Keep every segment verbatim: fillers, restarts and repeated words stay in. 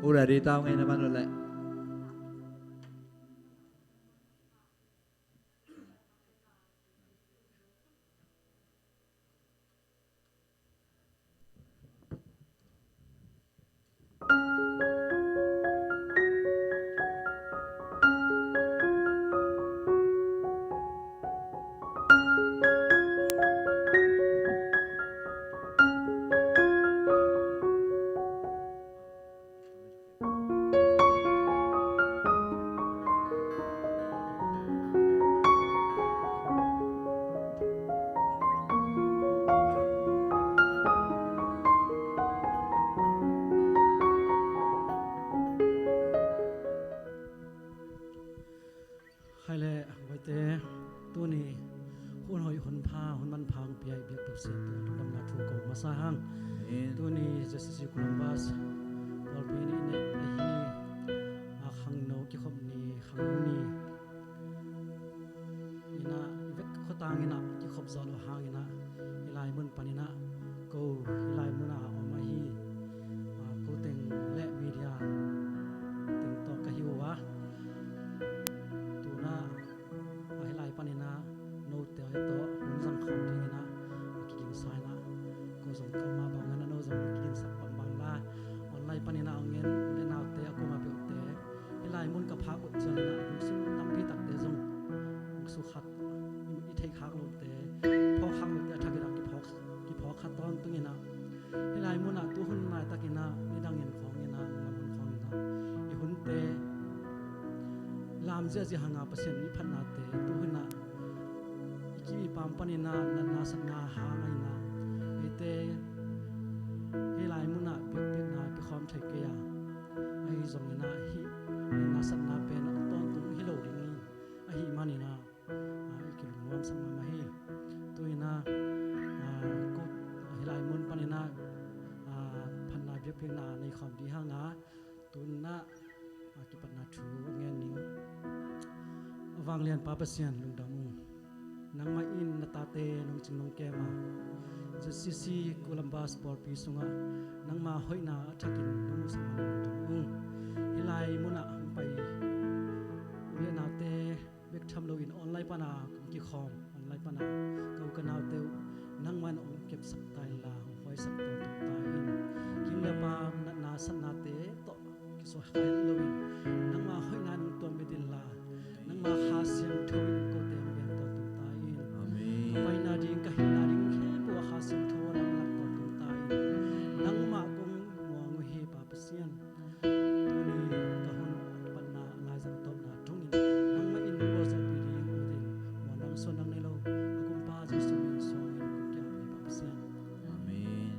Ready tau ngei na man lo le. Hai le, guaite, tuni hun hoih hun pha, hun manpha hong pia i biak Pasian tungah lungdamna thu kong masa hang. Amen. Tuni Z C C Columbus pawlpi ni i neih ahi, a, khangno kikhop ni, khangno ni. Inah, i vek khuatang inah kikhop zaw lo hang inah, i lai mun pan inah ko i lai mun a om ahi, a, ko teng le media teng tawh ka hi uh a. Tunah, a, hih lai pan inah note tawh hun zang khawm ding inah a kigingsa inah, ko zong ka om a bang inah no zong kigingsak bangbang la, online pan inah hong en u le naute a kua mah peuhte, hih lai mun ka phak uh ciang inah lungsim nampi takte zong hong sukha, i theih khak lote, phawk khak lote a thak inah kiphawk, kiphawk kha tawntung inah, hih lai mun ah tuhun laitak inah nidang in khawng inah, nunglam hun khawng inah i hunte lam ziahziah hang a, Pasian i phatnate tuhun ah i ki i pam pan inah natna satna hang a inah, eite hih lai mun ah biakpiakna pia khawm thei kei a, ahi zong inah hih natna satna pen a tawntung hi lo ding hi, ahih man inah, a, i kilungnuamsak mahmah hi. Tu inah, a, ko, a, hih lai mun pan inah, a, phatna biakpiakna nei khawm ding hang a, tu inah, a, kipatna thu a ngen ning. A vanglian Pa Pasian, lungdam ung. Nangmah in na tate nong cing nong kem a, Z C C Columbus pawlpi sungah nangma hoihna a thakin nong musak man lungdam ung. Hih lai mun ah hong pai u le naute bek tham loin online pan a kong kikhawm, online pan a ka u ka naute uh nangman hong kepsak ta inla, hong huaisak tawntung ta in. King le paam natna satnate tawh kisuah kha het loin nangma hoihna nong tuam bek inla, nangma Kha Siangtho in kote hong veng tawntung ta in. Amen. Ka paina ding, ka hihna ding khempeuh ah Kha Siangtho a lamlak tawntung ta in. Nangmah kong muang uh hi Pa Pasian. Tuni ka hun a kipatna laizang tawpna thungin nangmah in gualzawhpih ding uh ding muan dang suan dang nei lo, a Kumpa Jesuh min suangin kong ki-ap hi Pa Pasian. Amen.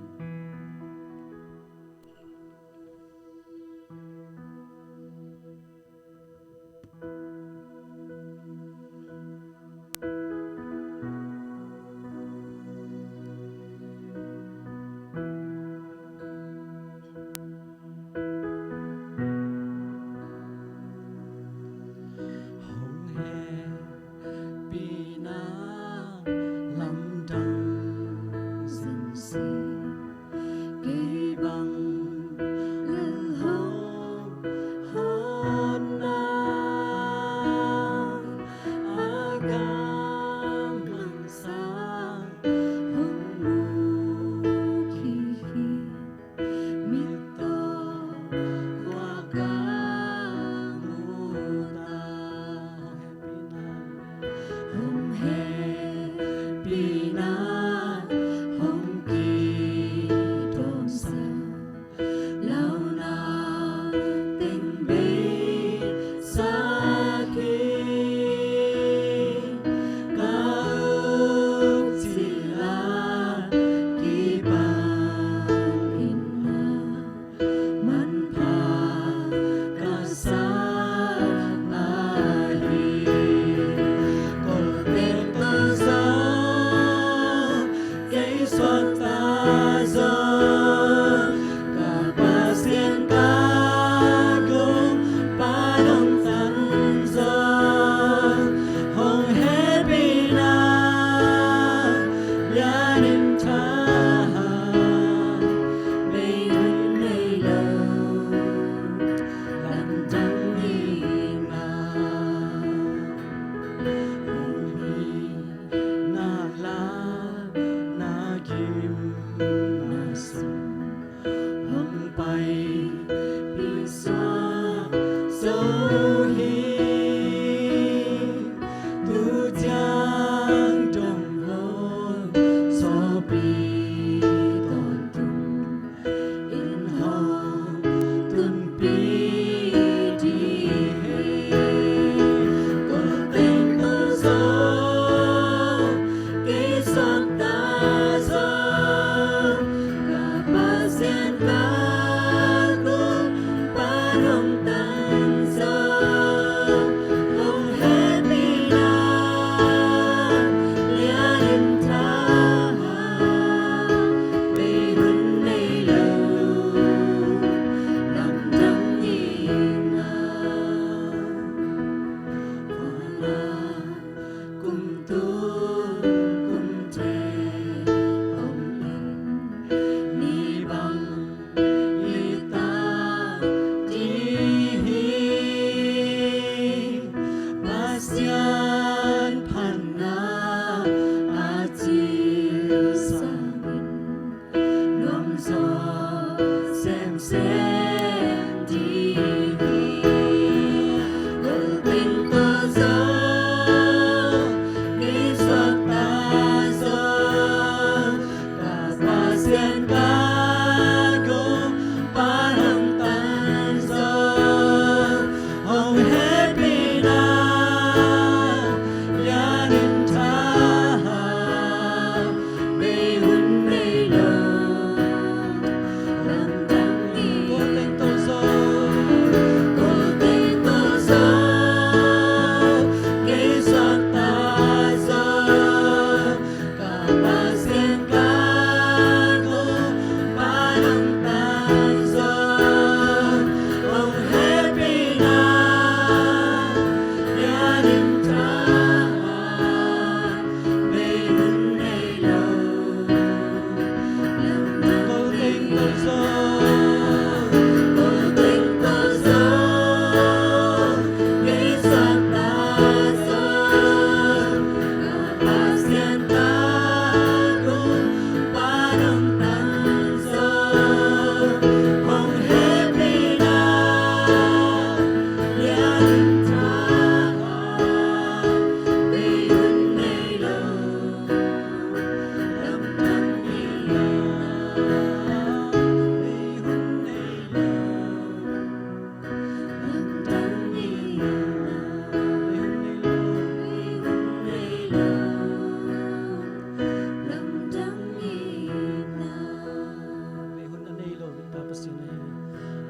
Hun a nei lo, Pa Pasian ahi.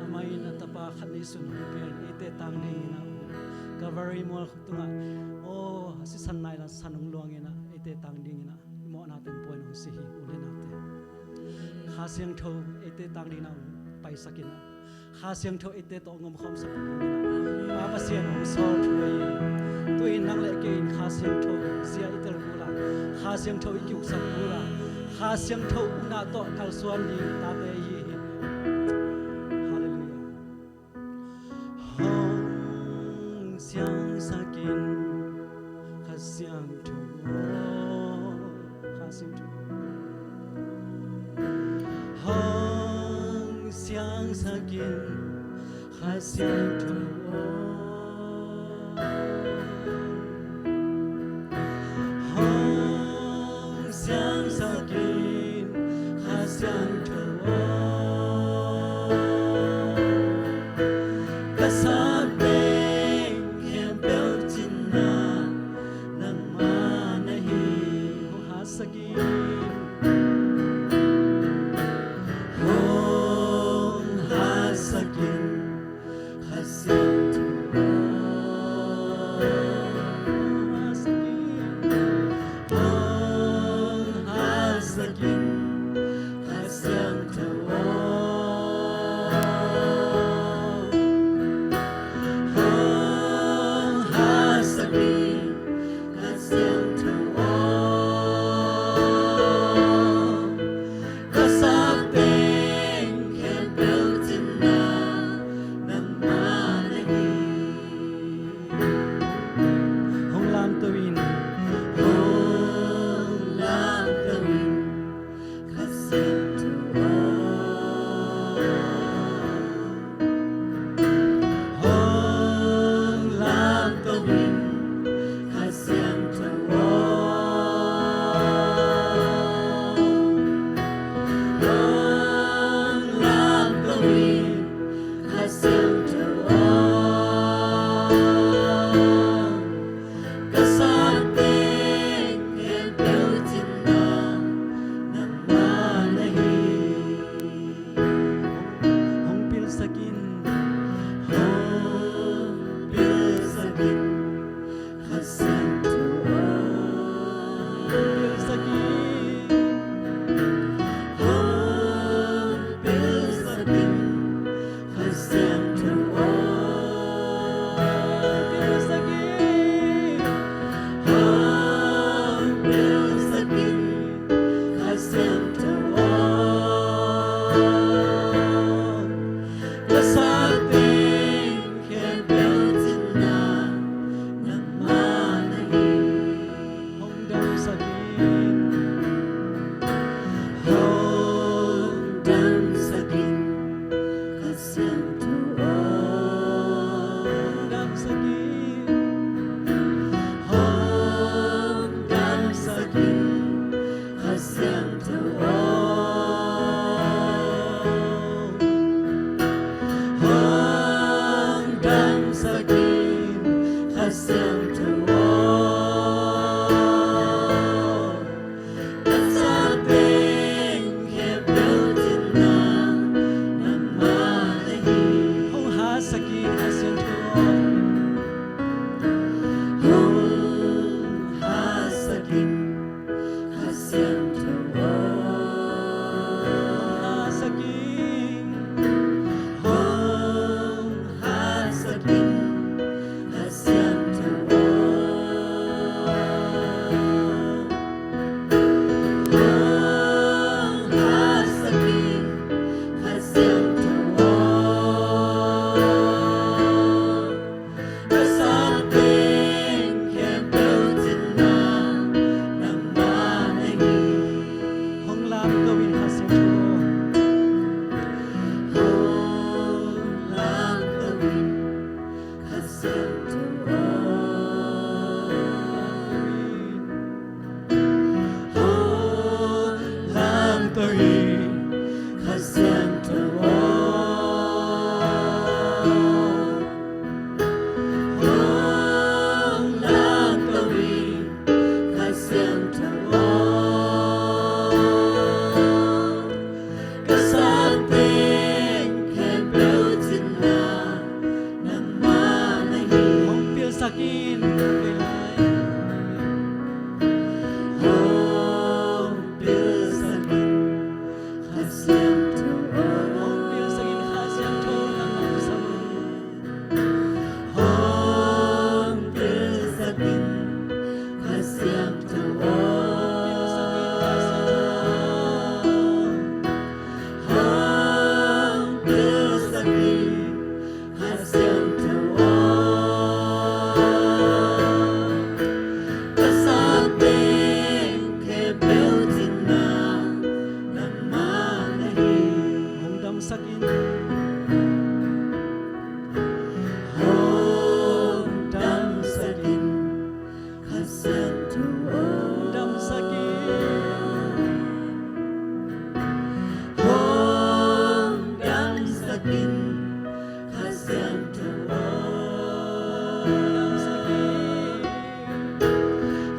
Amah in a tapa khat neisun hong pia in, eite tang dingin ah, Calvary mual khuk tungah, aw, a sisan nai la san hong luangin ah, eite tang dingin ah, i mawhna teng puain hong si hi, u le naute. Kha Siangtho eite tang dingin ah hong paisak in ah, Kha Siangtho eite tawh hong omkhawmsak dingin ah, Pa Pasian hong sawl thu ahi hi. Tu-in nang le kei in Kha Siangtho zia i tel kul a, Kha Siangtho i kiuksak kul a, Kha Siangtho upna tawh kalsuan ding tate ahi hi. Halleluiah. Hong siangsak in, Kha Siangtho aw, Kha Siangtho. Hong siangsak in, Kha Siangtho aw. Hong siangsak in, Kha Siangtho aw. Ka sa teng khempeuh cinna nangmah na hi. Hong hatsak in, hong hatsak in, Kha Siangtho aw. Hong hatsak in, Kha Siangtho aw. Hong hatsak in, Kha Siangtho aw. Ka sa teng khempeuh cinna nangmah na hi. Hong lamto in, hong lamto in, Hong damsak in, Kha Siangtho aw. Damsak in. Hong damsak in, Kha Siangtho aw. Damsak in.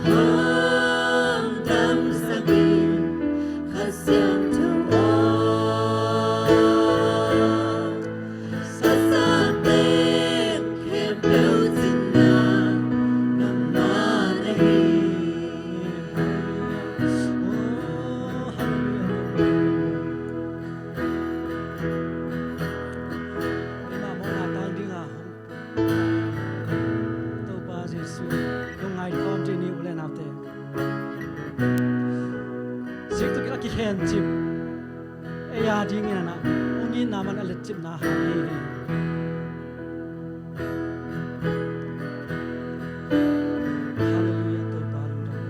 Hong damsak in, Kha Siangtho aw. Sasate khempeuh cinna nangmah na hi. Oh, hallelujah. Eimah mawhna tang ding a hong Topa Jesuh lungngai khawm dih ni, u le naute. Siktuk a kikhencip ei a dingin a na hong itna man a letcipna hang ei hi. Hallelujah, Topa lungdam.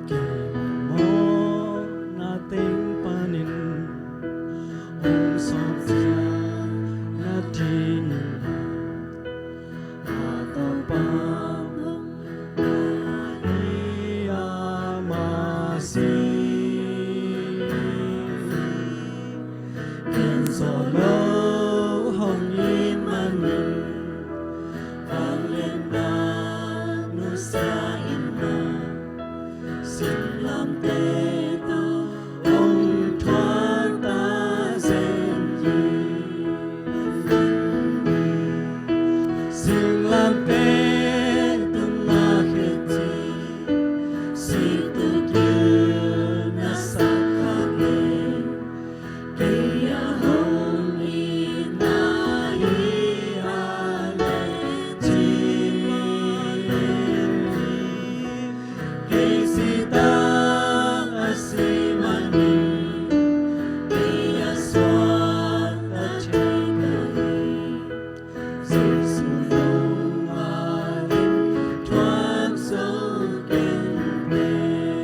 Keimah mawhna teng panin hong sawm ciang na ding a tapa hong hi a masi. Ken zawh lo hong it manin vangliatna nusia in mah, singlamteh tawh hong thuak ta zen hi. Singlamteh tungah khenci, siktuk gil na sak kha ngei. Kei a hong itna hi a leh ci mah leh, kei sitang a si manin, kei a suakta thei ka hi. Jesuh lungngai in thuak zo ken pen.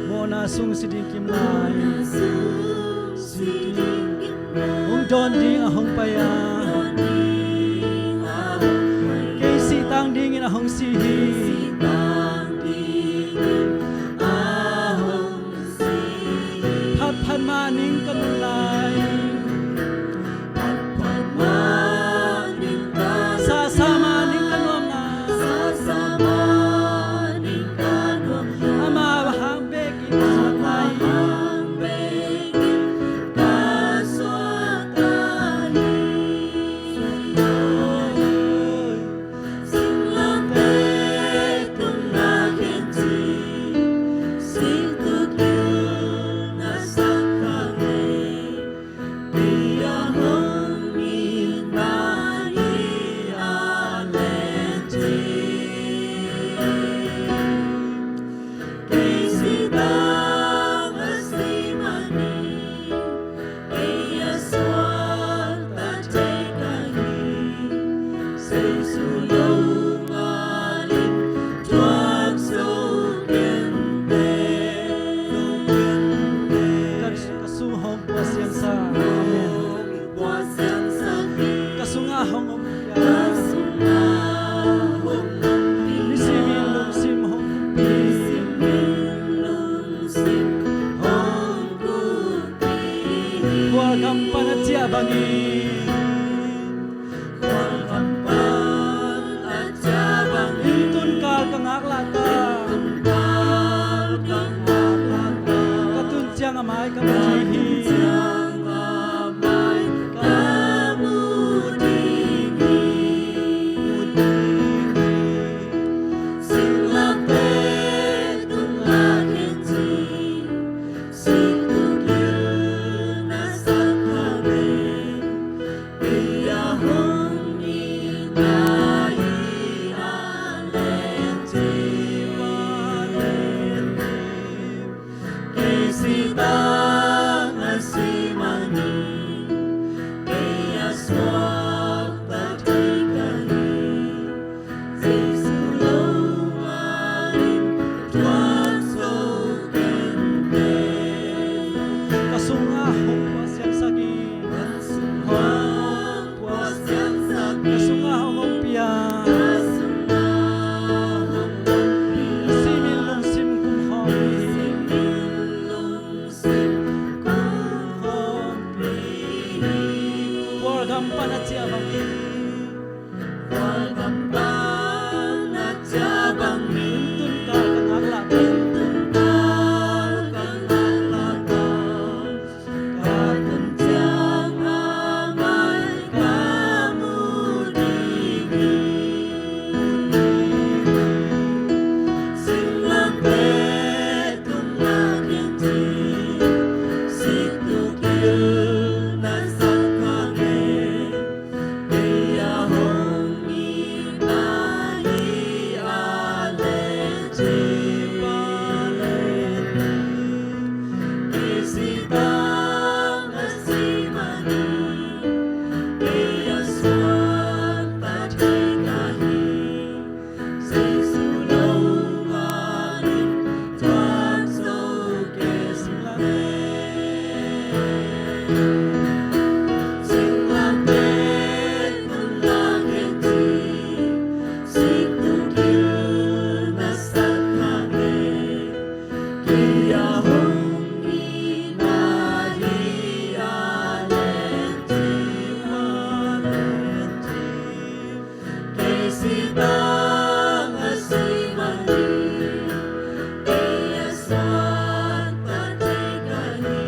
Mawhna sung si ding kim lai. Hong dawn ding a hong pai a, kei sih tang dingin a hong si hi. Phatphat ma ning ka nuam lai. Sasa ma ning ka nuam lai. Ama hang bekin ka suak lai. Ka sung hong puak siangsak. Amen. Ka sungah hong om. Nisimin lungsim hong kumpi. Khua gam pan a ciah bangin. Inntunkal ka ngak lahtak. Ka tun ciang a mai ka mu ding hi. Pan a cia bang in. Val gam pan a cia bang in. Tun ka ka ngak lah. Tun ka ka ngak lah. Ka tun ciang a mai ka mu ding hi. Singlamteh tungah kiang ci, sik tu kil na sak kha nge. Kei a hong it na hi a leh ci pa leh ci. Kei si bang a si manin, kei a suan ta thei ka hi. Jesu lo ngalin tuak zo kei singlamteh. Singlamteh tungah kiang ci, sik tu kil na sak kha nge. Kei a hong it na hi a leh ci, a leh ci. Kei si bang a si manin, kei a suan ta thei ka hi.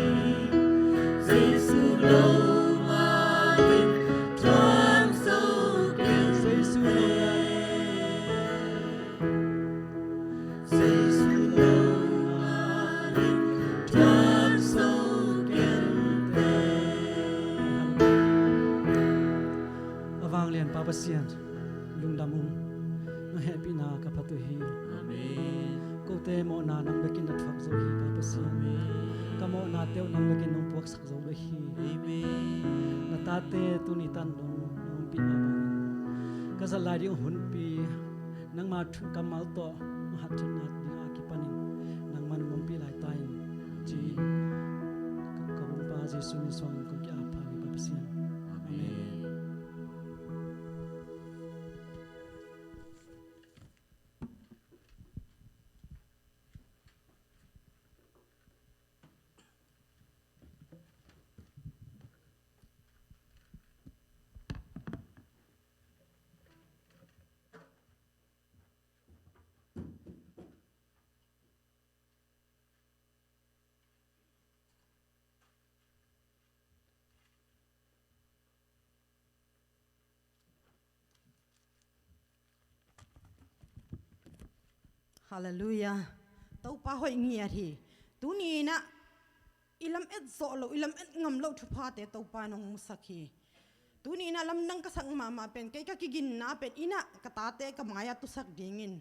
Jesu lo ngalin tuak zo kei singlamteh. Jesu lo ngalin tuak zo kei singlamteh. A vanglian Pa Pasian, lungdam ung. Na hehpihna ka phat uh hi. Amen. Kote mawhna nang bekin na thuak zo hi, Pa Pasian. Amen. Ka mawhnate uh nang bekin nong puaksak zo bek hi. Amen. Na tate tuni tan dong na ompih mah bangin ka zat lai ding hunpi nangma thu kammal tawh na hatthunna ding a kipanin nangman hong ompih lai ta in, ci-in ka, ka Gumpa Jesu min suangin kong ki-ap hi, Pa Pasian. Amen. Amen. Halleluiah. Topa hoih ngiat hi. Tuni in ah i lam et zawh loh, i lam et ngam loh thuphate Topa in hong musak hi. Tuni in ah lamdang ka sak mahmah pen, kei ka kiginna pen in ah ka tate ka mai-ah tusak dingin,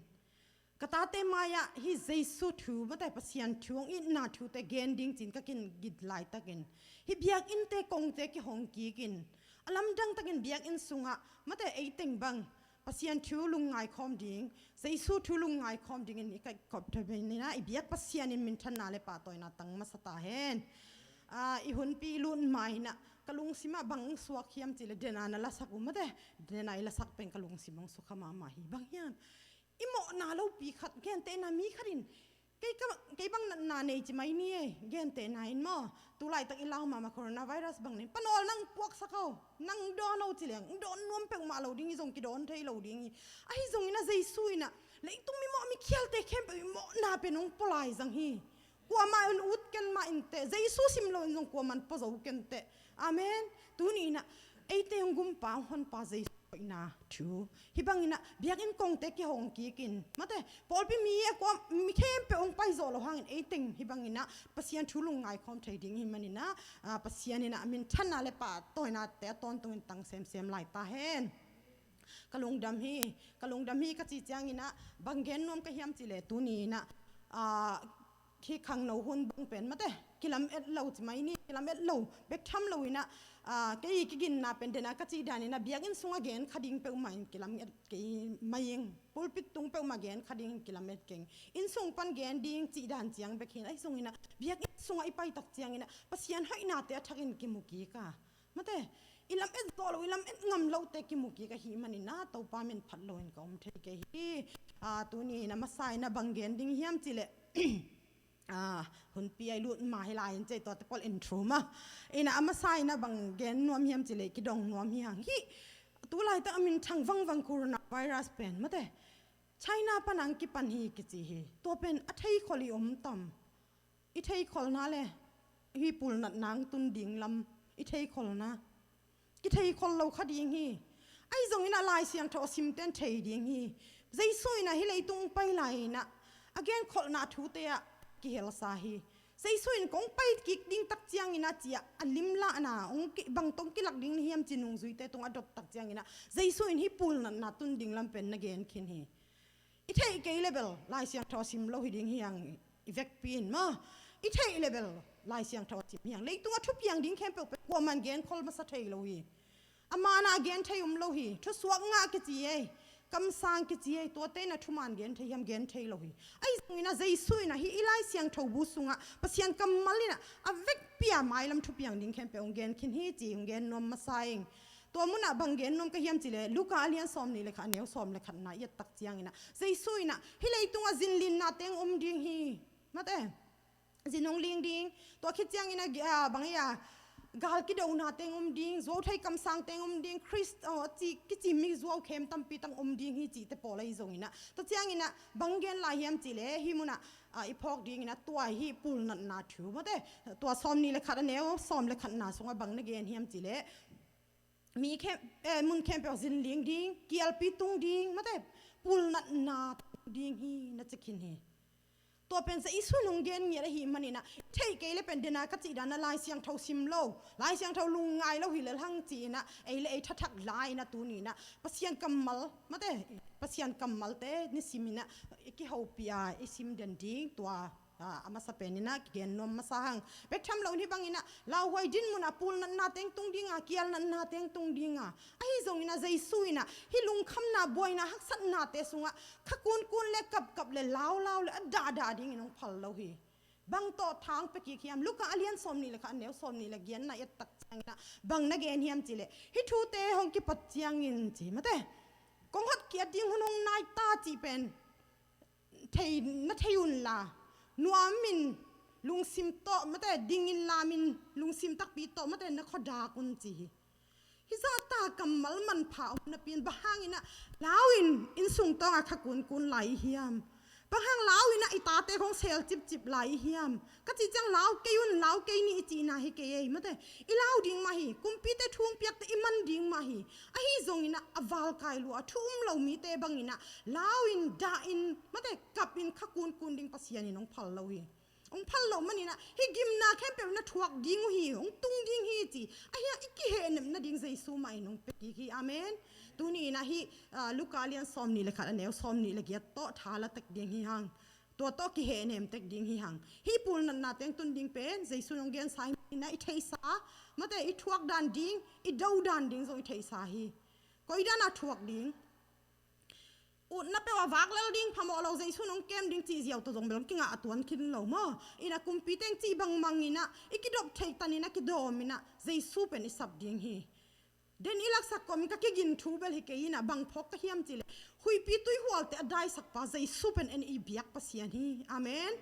ka tate mai-ah hih Jesu thu, mate, Pasian thu, hong itna thute gen ding ci-in ka kigin laitakin, hih biakinnte kongte kihong kikin, a lamdang takin biakinn sungah, mate, ei teng bang Pasian thu lungngai khawm ding, Jesu thu lungngai khawm dingin i kikop thei pen in ah i biak Pasian in minthanna le pahtawina tang masa ta hen. Ah, i hunpi lut ma-in ah ka lungsimah bang suak hiam cih leh, Dena na lasak uh, mate, Dena i lasak pen ka lungsim hong sukha mahmah hi. Bang hiam? I mawhna lopi khat, gentehna, mi khat in kei ka, kei bang natna nei ci mai ni e, gentehna in maw. Tu laitak i lau mahmah coronavirus bang nen, panawl nang puaksak o, nang dawn o ci leng dawn nuam peuhmah lo ding hi, zong kidawn thei lo ding hi. Ahi zongin ah Jesu in ah leitung mi mawh, mi khialte khempeuh i mawhna pen hong pua lai zang hi. Kuamah in ut ken mah inteh, Jesu sim loin zong kuamah in pua zo ken teh. Amen. Tuni in ah eite hong gumpa, hong honpa Jesu hoihna thu, hih bangin ah biakinn kongte kihong kikin, mate, pawlpi mi a kuam, mi khempeuh hong pai zawh loh hangin ei teng hih bangin ah Pasian thu lungngai khawm thei ding hi manin ah, ah, Pasian in ah minthanna le pahtawinate a tawntungin tang semsem lai ta hen. Ka lungdam hi, ka lungdam hi ka cih ciangin ah bang gen nuam ka hiam cih leh, tuni in ah, ah, hih khangno hun bang pen, mate, kilamet lo ci mai ni, kilamet lo bek tham lo in ah, ah, kei kiginna pen, Dena ka cih dan in ah biakinn sungah gen kha ding peuhmah in kilamet kei mai ing, pulpit tung peuhmah gen kha ding in kilamet keng, inn sung pan gen ding cih dan ciang bek hi in, ahi zongin ah biakinn sungah i pai tak ciangin ah Pasian hoihnate a thakin kimu kik a, mate, i lamet zawh loh, i lamet ngam lohte kimu kik ahih manin ah Topa min phat loin ka om thei kei hi. Ah, tuni in ah masa in ah bang gen ding hiam cih leh, a, hunpi ai lut ma hi lai in cei tuate pawl in thu ma. Ina a masa ina bang gen nuam hiam ci le kidong nuam hi hang hi. Tu laitak a minthang vangvang coronavirus pen mate China pan ang kipan hi kici hi. Tua pen a theikhol i om tam. I theikholna le hi pulnatna ang tun ding lam i theikholna. Kitheikhol lo kha ding hi. Ahi zongin a Lai Siangtho a simten thei ding hi. Jesu ina hi leitung pai lai ina a genkholhna thute ah kihelsa hi. Jesu in kong pai kik ding tak ciangin a cia a limlahna ong ki, bang tong kilak ding na hiam ci nungzuite tung a dot tak ciangin a Jesu in hi pulnatna tun ding lam pen na gen khin hi. I theih kei le bel Lai Siangtho a sim lo hi ding hi hang i vekpi in maw. I theih le bel Lai Siangtho a sim hi hang. Leitung a thupiang ding khempeuh pen kuaman genkhol masa thei lo hi. A mana gen thei um lo hi. Thusuak ngah kici ei. Kamsang kici ei. Tuate na thuman gen thei hiam gen thei lo hi. Ahi zongin a Jesu in a hi i Lai Siangtho bu sungah Pasian kammal in a a vekpi a mailam thupiang ding khempeuh hong gen khin hi ci hong gen nuam masa ing. Tua munah bang gen nuam ka hiam ci le Luka a lian sawm nih le khat a neu sawm le khatna i et tak ciangin a Jesu in a hi leitung a zinlinna teng om ding hi. Mate zin hong ling ding. Tua khit ciangin a gi-, a, bang ei a gal kidona teng om ding, zuau thei kamsang teng om ding, Khrist, aw, ci, kici mi zuau khem tampi tang om ding hi cihte pawl ahi zongin a. Tua ciangin a bang gen lai hiam ci le hi munah a, i phawk dingin a tua hi pulnatna thu mate tua sawm nih le khat a neu sawm le khatna sungah bang na gen hiam ci le mi khem, eh, mun khempeuh zinling ding, kialpi tung ding mate pulnatna tung ding hi na ci khin hi. Tua pen Jesu in hong gen ngiat ahih manin a theih kei le pen dena ka cih dan a Lai Siangtho sim lo, Lai Siangtho lungngai lo hi lel hang ci-in a ei le ei thathak lai in a tuni in a Pasian kammal mate Pasian kammalte ni sim in a i kihopih a i sim den ding tua a, a masa pen in a kigen nuam masa hang. Bek tham lo in hi bangin a lauhuai din mun a pulnatna teng tung ding a kialnatna teng tung ding a. Ahi zongin a Jesu in a hi lungkhamna buaina haksatnate sungah kha kunkun le kapkap le laulau le a dahdah dingin hong phal lo hi. Bang tawh thang pia kik hiam Luka a lian sawm nih le khat a neu sawm nih le giatna i et tak ciangin a bang na gen hiam ci le hi thute hong kipat ciangin ci mate kong hot kiat ding hun hong nai ta cih pen thei, na thei un la nuam in lungsim tawh mate dingin lam in lungsim takpi tawh mate na khuadak un ci hi. Hi zahta kammal manpha om napi in bang hangin a lau in inn sung tawng a kha kunkun lai i hiam? Bang hang lau in a i tate hong sel cipcip lai i hiam? Ka cih ciang lau kei un lau kei ni i cihna hi kei ei mate i lau ding mah hi. Kumpite thu hong piakte i man ding mah hi. Ahi zongin a a valkai lua a thu um lo mite bangin a lau in dah in mate kap in kha kunkun ding Pasian in hong phal lo hi. Hong phal lo manin a hi gimna khempeuh na thuak ding uh hi hong tung ding hi ci ahi a i kihehnep nading Jesu mah in hong pia kik hi. Amen. Tuni in a hi, ah, Luka lian sawm nih le khat a neu sawm nih le giat tawh tha la tek ding hi hang. Tua tawh kihehnem tek ding hi hang. Hi pulnatna teng tun ding pen Jesu in hong gensa hi manin a i theihsa mate i thuak dan ding i do dan ding zong i theihsa hi. Koi dan a thuak ding utna peuh a vak lel ding phamawh lo Jesu in hong kem ding cih ziau tawh zong bel hong kingah a tuan khin lo maw? In a kumpi teng cih bangmang in a i kidop theih tan in a kidawm in a Jesu pen i sap ding hi. Den i laksak kawm in ka kigin thu bel hi kei in a bang phawk ka hiam ci le huihpi tuihualte a daisak pa Jesu pen en i biak Pasian hi. Amen.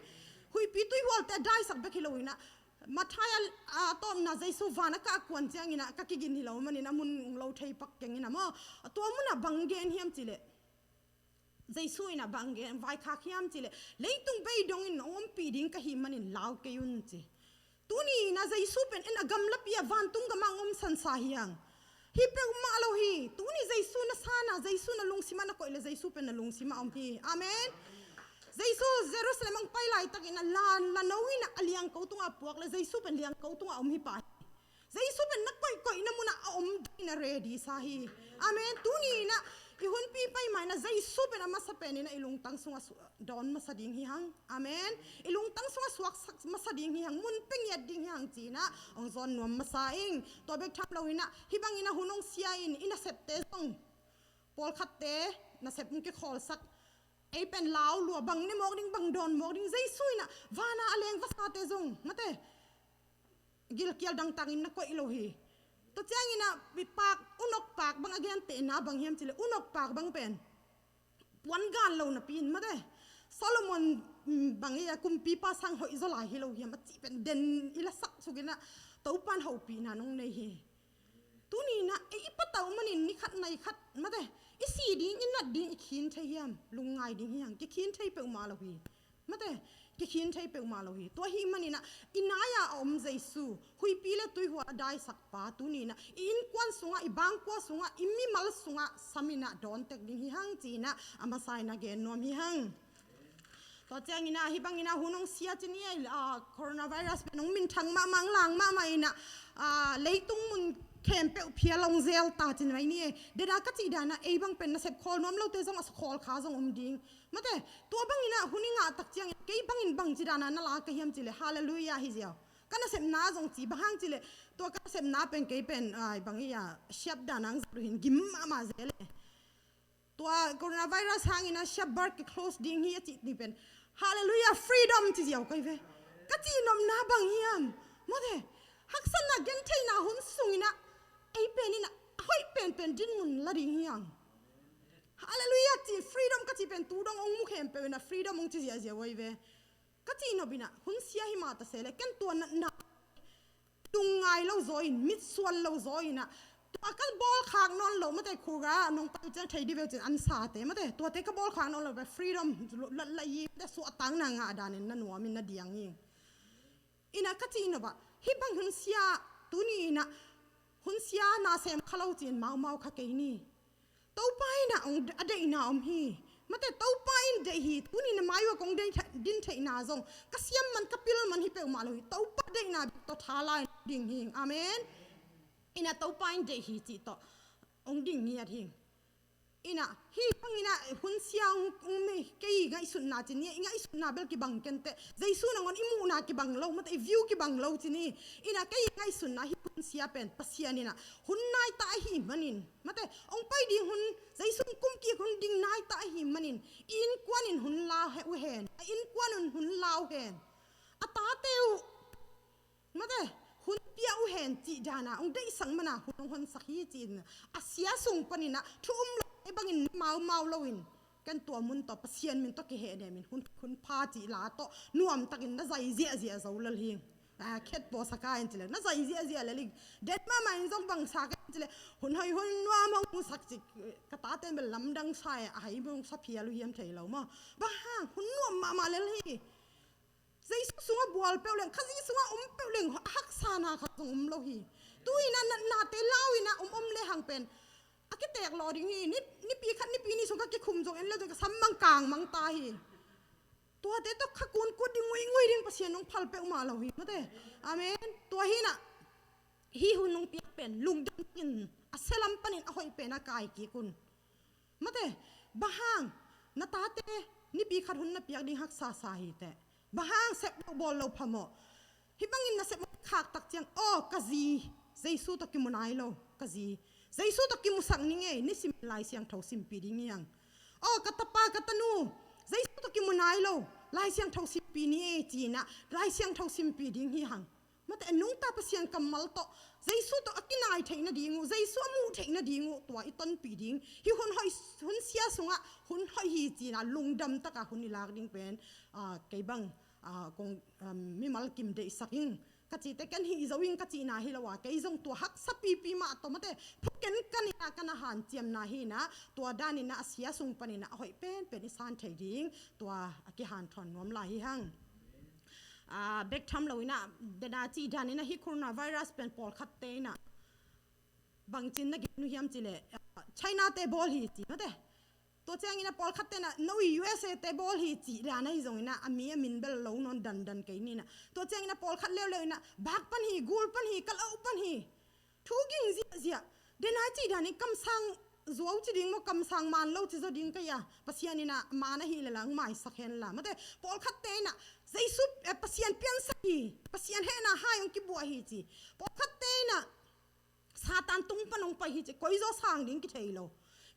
Huihpi tuihualte a daisak bek hi lo in a Matthai a, a tawpna Jesu van a kah kuan ciangin a ka kigin hi lo manin a mun lo thei pak keng in a maw? Tua mun a bang gen hiam ci le Jesu in a bang gen vaikhak hiam ci le leitung bei dongin hong ompih ding ka hih manin lau kei un ci. Tuni in a Jesu pen en a gamlapi a vantung gam ah hong omsansa hi hang. Hi peuhmah lo hi. Tuni Jesu na san a Jesu na lungsim ah na koih le Jesu pen na lungsim ah om hi. Amen. Jesu Jerusalem hong pai laitakin a la, la no in a liangko tungah puak le Jesu pen liangko tungah om hi pah hi. Jesu pen na koihkoihna munah a om dingin a ready sa hi. Amen. Tuni in a i hunpi pai ma in a Jesu pen a masa pen in a i lungtang sungah su-, dawn masa ding hi hang. Amen. I lungtang sungah suaksak masa ding hi hang. Mun pia ngiat ding hi hang ci in a hong zawn nuam masa ing. Tua bek tham lo in a hi bangin a hun hong sia in i nasepte zong pawlkhatte nasep hong kikhawlsak. Ei pen lau lua bang ne mawk ding bang dawn mawk ding Jesu in a van a a leng vasate zong mate gilkial dangtakin na koih lo hi. Tua ciangin a i pak unok pak bang a gentehna bang hiam ci le unok pak bang pen puan gan lo napi in mate Solomon mm, bang i a kumpipa sang hoih zaw lai hi lo hiam a cih pen den i la sak suk in ah Topan hopihna nong nei hi. Tuni in ah ei i patauh manin ni khat nai khat mate i si ding, i nat ding, i khin thei hiam? Lungngai ding hi hang, kikhin thei peuhmah lo hi. Mate, kikhin thei peuhmah lo hi. Tua ahih manin ah i nai-a a om Jesu, huihpi le tuihual a daisakpa, tuni in ah i innkuan sungah, i bangkua sungah, i mimal sungah sam in ah dawn tek ding hi hang ci-in ah a masa in ah gen nuam hi hang. Tua ciangin ah hih bangin ah hun hong sia ci ni ei, ah, coronavirus pen hong minthang mahmah, hong lang mahmah in ah, ah, leitung mun khempeuh phial hong zel ta ci ni mai ni ei. Dena ka cih dan ah ei bang pen nasep khawl nuam lote zong a khawl kha zong om ding. Mate, tua bangin ah hun i ngah tak ciangin kei bangin bang ci dan ah na la ka hiam cih leh, halleluiah hi ziau. Ka nasepna zong ci, bang hang cih leh tua ka nasepna pen kei pen, ai, bang i a siap dan ah hong zat uh hi in gim mahmah zel e. Tua coronavirus hangin ah siap bar ki close ding hi a cih ni pen, halleluiah, freedom ci ziau ka hi ve. Ka cihnopna bang hiam? Mate, haksatna gentheihna hun sungin ah ei pen in ah a hoih penpen dinmun la ding hi hang. Halleluiah ci, freedom ka cih pen tu dong hong mu khempeuh in ah freedom hong ci ziahziah uh ahi ve. Ka cihnop in ah hun sia hi mah ta se leh ken tua natna lungngai lo zaw in, mitsuan lo zaw in ah, tua ka bawlkhak nawn lo, mate, khulga nong pai ciang thei dih veu cin an sate, mate, tuate ka bawlkhak nawn lo, freedom lat la i, mate, suahtakna ngah danin na nuam in na diang hi. In ah ka cihnop ah hih bang hun sia, tuni in ah hun sia na sem kha lo cin maumau kha kei ni. Topa in ah hong a deihna om hi. Mate, Topa in deih hi. Tuni na mai uh a kong deih, din theihna zong ka siam man, ka pil man hi peuhmah lo hi. Topa deihna bek tawh tha lai ding hi. Amen. In ah Topa in deih hi cih tawh hong ding ngiat hi. In ah hih bangin ah hun sia hong, hong nei, kei ngaihsutna ci ni, i ngaihsutna bel kibang kenteh. Jesu nangawn i muhna kibang lo, mate, i view kibang lo ci ni. In ah kei ngaihsutna hih hun sia pen Pasian in ah hun nai ta ahih manin, mate, hong pai ding hun, Jesu hong kum kik hun ding nai ta ahih manin i innkuan in hun la uh hen, a innkuan un hun la uh hen, a tate uh, mate, hun pia uh hen cih dan ah hong deihsak man ah hun hong honsak hi ci-in a sia sung panin ah thu um lo, ei bangin maumau lo in, ken tua mun tawh Pasian min tawh kihehnem in hun, hun pha cih la tawh nuamtakin na zai ziahziah zo lel hi. Ah, khet pawh sa ka in ci leh na zai ziahziah lel hi. Den mahmah in zong bang sa ka in ci leh hun hoih hun nuam hong musak cih, ka tate in bel lamdang sa e, a hai bang sa phial uh hiam thei lo maw. Bang hang, hun nuam mahmah lel hi. Jesu sungah bual peuh leng, Khazih sungah om peuh leng, a haksana khat zong om lo hi. Tu-in ah natnate lau in ah om om le hang pen a kiteek lawh ding hi. Ni, nipi khat, nipi nih sung ka kikhum zong en le zong ka sam mang kang mang ta hi. Tuate tawh kha kun kut ding, nguingui ding Pasian hong phal peuhmah lo hi, mate. Amen. Tua hi in ah hih hun hong piak pen lungdam in, a sia lam panin a hoih pen a kai kik un. Mate, bang hang, na tate nipi khat hun na piak ding haksa sa hi teh. Bang hang sep lo bawl lo phamawh. Hih bangin nasep hong khak tak ciang, aw, ka zi, Jesu tawh kimu nai lo, ka zi, Jesu tawh kimusak ning ei, nisim Lai Siangtho simpih ding hi hang. Aw, ka tapa, ka tanu, Jesu tawh kimu nai lo, Lai Siangtho simpih ni ei ci-in ah Lai Siangtho simpih ding hi hang. Mate, a nungta Pasian kammal tawh, Jesu tawh a kinai theih nading uh, Jesu a muh theih nading uh, tua i tonpih ding. Hih hun hoih, hun sia sungah hun hoih hi ci-in ah lungdam takin hun i lak ding pen, ah, kei bang, ah, kong, ah, mimal kim deihsak ing ka cihte, ken hih zo ing ka cihna hi lo a, kei zong tua haksa pipi mah tawh, mate, phuken ka nihna, ka na hanciamna hi in ah, tua danin ah a sia sung panin ah a hoih penpen i san thei ding, tua a kihanthawn nuam lai hi hang. Ah, bek tham lo in ah, dena cih danin ah hih coronavirus pen pawlkhatte in ah bangci-in na gen uh hiam cih leh, ah, China-te bawl hi ci, mate. Tua ciangin ah pawlkhatte in ah no, U S A-te bawl hi cih dan ahi zongin ah a mi a min bel lo nawn dandan kei ni in ah. Tua ciangin ah pawlkhat leuleu in ah bak pan hi, gul pan hi, kalau pan hi. Thu ging ziahziah. Dena cih danin kamsang zuau ci ding maw, kamsang man lo ci zaw ding ka hi a. Pasian in ah man ahih leh la hong maisak hen la, mate. Pawlkhatte in ah Jesu, eh, Pasian piansak hi, Pasian hehna hai hong kibuak hi ci. Pawlkhatte in ah Satan tung pan hong pai hi ci, koi zaw sang ding kithei lo.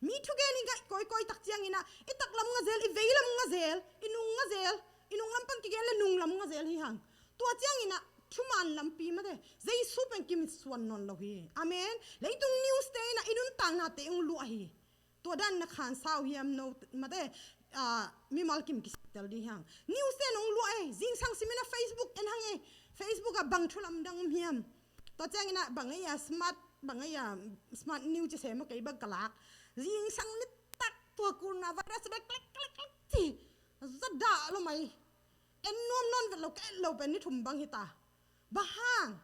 Mi thugen i ngaih kawikawi tak ciangin ah i taklam nga zel, i veilam nga zel, i nung nga zel, i nunglam pan kigen leh nunglam nga zel hi hang. Tua ciangin ah thuman lampi, mate, Jesu pen kimitsuan nawn lo hi. Amen. Leitung news-te in ah i nuntaknate hong luah hi. Tua dan na khansa uh hiam no, mate, ah, mimal kim kisiktel ding hi hang. News te nong luah ei, zingsang simin a Facebook en hang ei. Facebook ah bang thu lamdang om hiam? Tua ciangin ah bang ei a smart, bang ei a smart news ci se maw, kei bang ka lak. Zingsang nitak tua coronavirus bek lek lek lek ci. Za dah lo mai. En nuam nawn vet lo, ka et lo pen ni thum bang hi ta. Bang hang?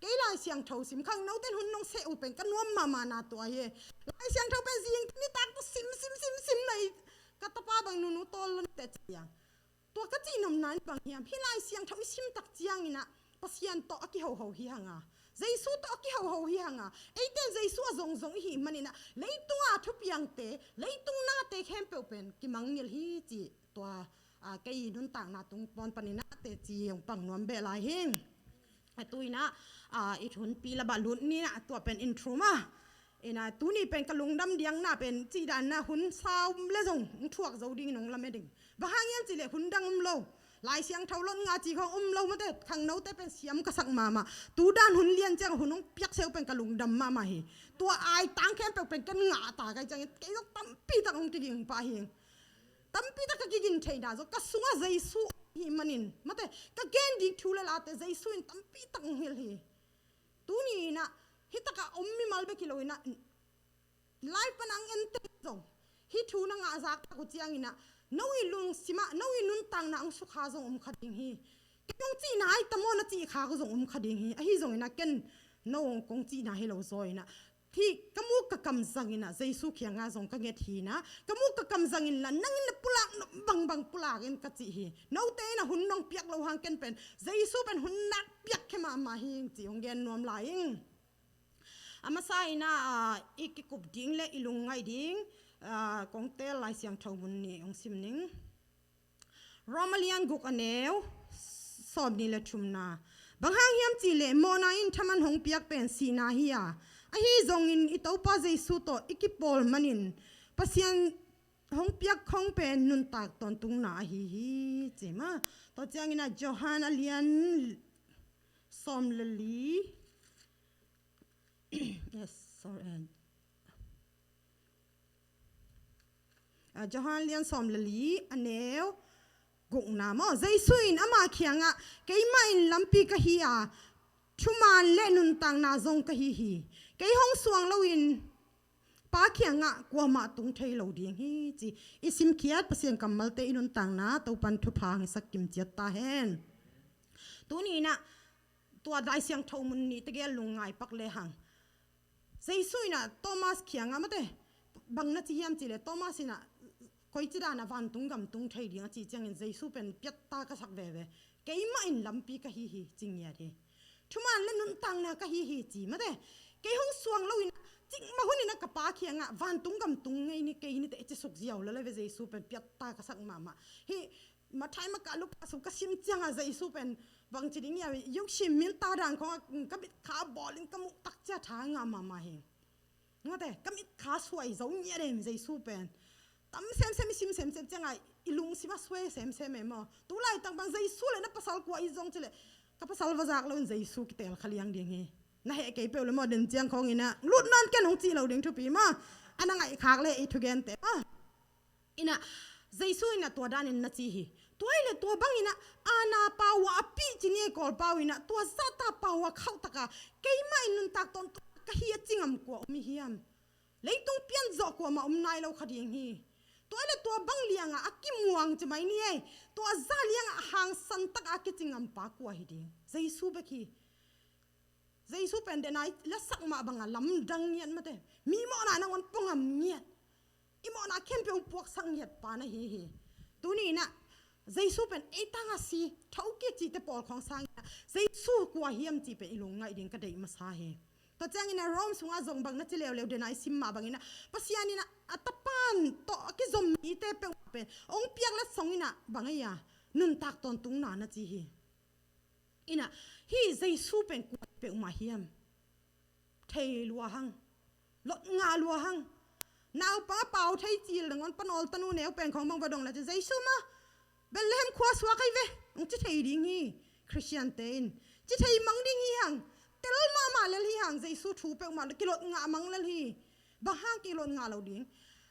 Kei Lai Siangtho sim, khangnote'n hun nong seh uh pen ka nuam mahmah na tua hi. Lai Siangtho pen zing nitak tawh sim sim sim sim na hi. Ka tapa bang nunu tawl lon te ci a. Tua ka cih nopna in bang hiam? Hih Lai Siangtho i sim tak ciangin ah Pasian tawh a kihoho hi hang a, Jesu tawh a kihoho hi hang a, eite'n Jesu a zongzong i hih manin ah leitung a thupiangte, leitung nate khempeuh pen kimangngilh hi ci. Tua, ah, kei nuntakna tung pawn panin ah teci hong pang nuam beh lai hi. A tu in ah, ah, i thunpi la ba lut ni ah tua pen intro mah. Ina tuni pen ka lungdam diakna pen cih dan ah hun sau le zong hong thuak zo dingin hong lamen ding. Bang hang hiam cih leh hun dang om lo. Lai Siangtho lot ngah cih khawng om lo mate, khangnote pen siam ka sak mahmah. Tu dan hun lian ciang hun hong piak se uh pen ka lungdam mahmah hi. Tua ai tang khempeuh pen ken ngah ta ka hih ciangin kei zong tampi tak hong kiging pah hi. Tampi tak ka kigin theihna zong ka sungah Jesu hi manin, mate, ka gen ding thu le late Jesu in tampi tak hong hilh hi. Tuni in ah hih tak a om mimal bek hi lo in ah, live pan a hong en teng zong hih thu na ngah zak tak uh ciangin ah no i lungsim ah no i nuntakna hong sukha zong om kha ding hi. Kei hong cihna hi ta maw na cih kha uh zong om kha ding hi. Ahi zongin ah ken no hong kong cihna hi lo zaw in ah, hih ka muk ka kam zangin ah Jesu kiangah zong ka nget hi in ah, ka muk ka kam zangin la nangin na pulak nop bangbang pulak in ka cih hi. Note in ah hun nong piak lo hang ken pen Jesu pen hun nak piak khe mahmah hi ing cih hong gen nuam lai ing. A masa in ah, ah, i kikup ding le i lungngaih ding, ah, kong teel Lai Siangtho mun nih hong sim ning. Rom a lian guk a neu sawmnih le thumna. Bang hang hiam cih leh mawhna in thaman hong piak pen sihna hi a, ahi zongin i Topa Jesu tawh i kipawl manin Pasian hong piak khong pen nuntak tawntungna ahi hi ci mah. Tua ciangin ah Johan a lian sawm le li. Yes, sorry. Ah, Johan lian sawm le li a neu gukna maw. Jesu in ama kiangah, keimah in lampi ka hi a, thuman le nuntakna zong ka hi hi. Kei hong suang loin Pa kiangah kuamah tung thei lo ding hi ci. I simkhiat Pasian kammalte i nuntakna Topan thupha hong hisak kimciat ta hen. Tuni in ah tua Lai Siangtho mun nih tegel lungngai pak le hang. Jesu in ah Thomas kiangah mate, bang na ci hiam cih leh Thomas in ah koici dan a vantung gam tung thei ding a cih ciangin Jesu pen piatta ka sak veve. Keimah in lampi ka hi hi ci ngiat hi. Thuman le nuntakna ka hi hi ci mate. Kei hong suang loin ah cikmah hun in ah ka Pa kiangah vantung gam tung ngei ni kei ni teh ci suk ziau lel ve. Jesu pen piatta ka sak mahmah hi. Matthai, Marka, Luka sung ka sim ciangah Jesu pen bangci ding hiam, yuk sim min ta dan khong ka mitkha bawlin ka muh tak ciang tha ngah mahmah hi. Ngate, ka mitkha suai zo ngiat em Jesu pen. Tam semsem i sim semsem ciangah i lungsim a suai semsem em maw. Tu laitak bang Jesu le na pasal kua i zong ci leh ka pasal va zak loin Jesu kiteel kha liang ding hi. Na heh kei peuh le maw, den ciang khong in ah lut nawn ken hong cih lo ding thupi maw. A na ngaih khak le i thugente maw. In ah Jesu in ah tua danin na ci hi. Tua hi leh tua bangin ah aana pau a pih ci ni ei, Kawl pau in ah tua zahta pau a khauh taka keimah in nuntak tawntung ka hi a ci ngam kua om hi hiam? Leitung pian zawh kuamah om nai lo kha ding hi. Tua hi leh tua bang liangah a kimuang ci mai ni ei. Tua zah liangah hangsan taka a kici ngam pa kua hi ding? Jesu bek hi. Jesu pen den a i lasak mah bangah lamdang ngiat mate. Mi mawhna nangawn pua ngam ngiat. I mawhna khempeuh hong puaksak ngiat pa na hi hi. Tuni in ah Jesu pen ei tangah si thokik cihte pawl khawng sangin ah Jesu kua hiam cih pen i lungngaih ding ka deih masa hi. Tua ciangin ah Rom sungah zong bang na ci leuleu, den a i sim mah bangin ah Pasian in ah a Tapan tawh a kizom mite peuhmah pen hong piak letsong in ah bang ei a, nuntak tawntungna na ci hi. In ah hih Jesu pen kua peuhmah hiam? Thei lua hang, lot ngah lua hang. Naupang a pau thei cil nangawn panawl tanu neu pen khawng bang va dong le ci Jesu mah Bethlehem khua suak ei ve hong ci thei ding hi. Khristiante in ci thei mang ding hi hang. Tel mahmah lel hi hang, Jesu thu peuhmah kilot ngah mang lel hi. Bang hang kilot ngah lo ding?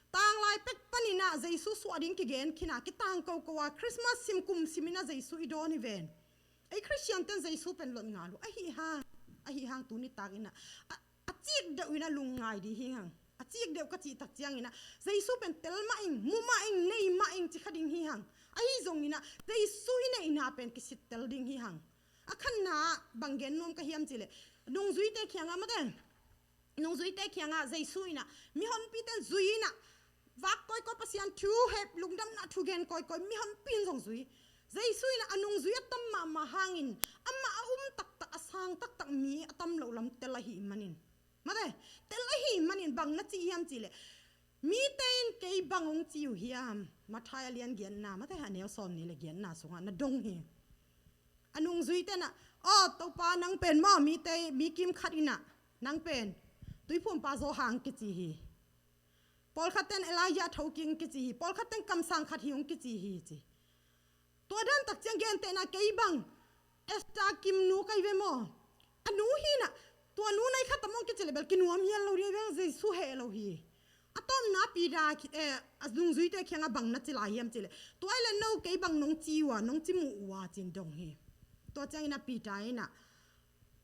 Tanglai pek panin ah Jesu suah ding kigen khin a, kitang koko a, Christmas sim kum simin ah Jesu i dawn hi ven. Ei Khristian ten Jesu pen lot ngal uh. Ahi hang, ahi hang tuni takin ah, a, a cik deuh in ah lungngai ding hi hang. A cik deuh ka cih tak ciangin ah, Jesu pen tel mah ing, mu mah ing, nei mah ing ci kha ding hi hang. Ahi zongin ah, Jesu i neihna pen kisittel ding hi hang. A khatna ah bang gen nuam ka hiam cih leh, nungzuite kiangah mate, nungzuite kiangah Jesu in ah, mihonpite zui in ah, vak kawikawi, Pasian thu hep, lungdamna thu gen kawikawi, mihonpi in zong zui. Jesu in ah a nungzui a tam mahmah hangin, amah a um taktak, a sang taktak mi a tam loh lam tel ahih manin. Mate, tel ahih manin bang na ci hiam cih leh, mite in kei bang hong ci uh hiam? Matthai a lian giatna, mate, a neu sawmnih le giatna sungah na dong hi. A nungzuite in ah, aw Topa, nang pen maw, mite, mi kim khat in ah, nang pen Tuiphumpa Johan kici hi. Pawlkhat ten Elijah tho kik kici hi. Pawlkhat ten kamsang khat hi hong kici hi ci. Tua dan tak ciang gentehna, kei bang Esther Kim nu ka hi ve maw? A nu hi in ah, tua nu nai khat tam hong kici leh bel kinuam hial lo ding, bel Jesu heh lo hi. A tawpna Peter ki, eh, a nungzuite kiangah bang na ci lai hiam cih leh, tua hi leh no kei bang nong ci uh a, nong ci muh uh a, ci-in dong hi. Tua ciangin ah Peter in ah,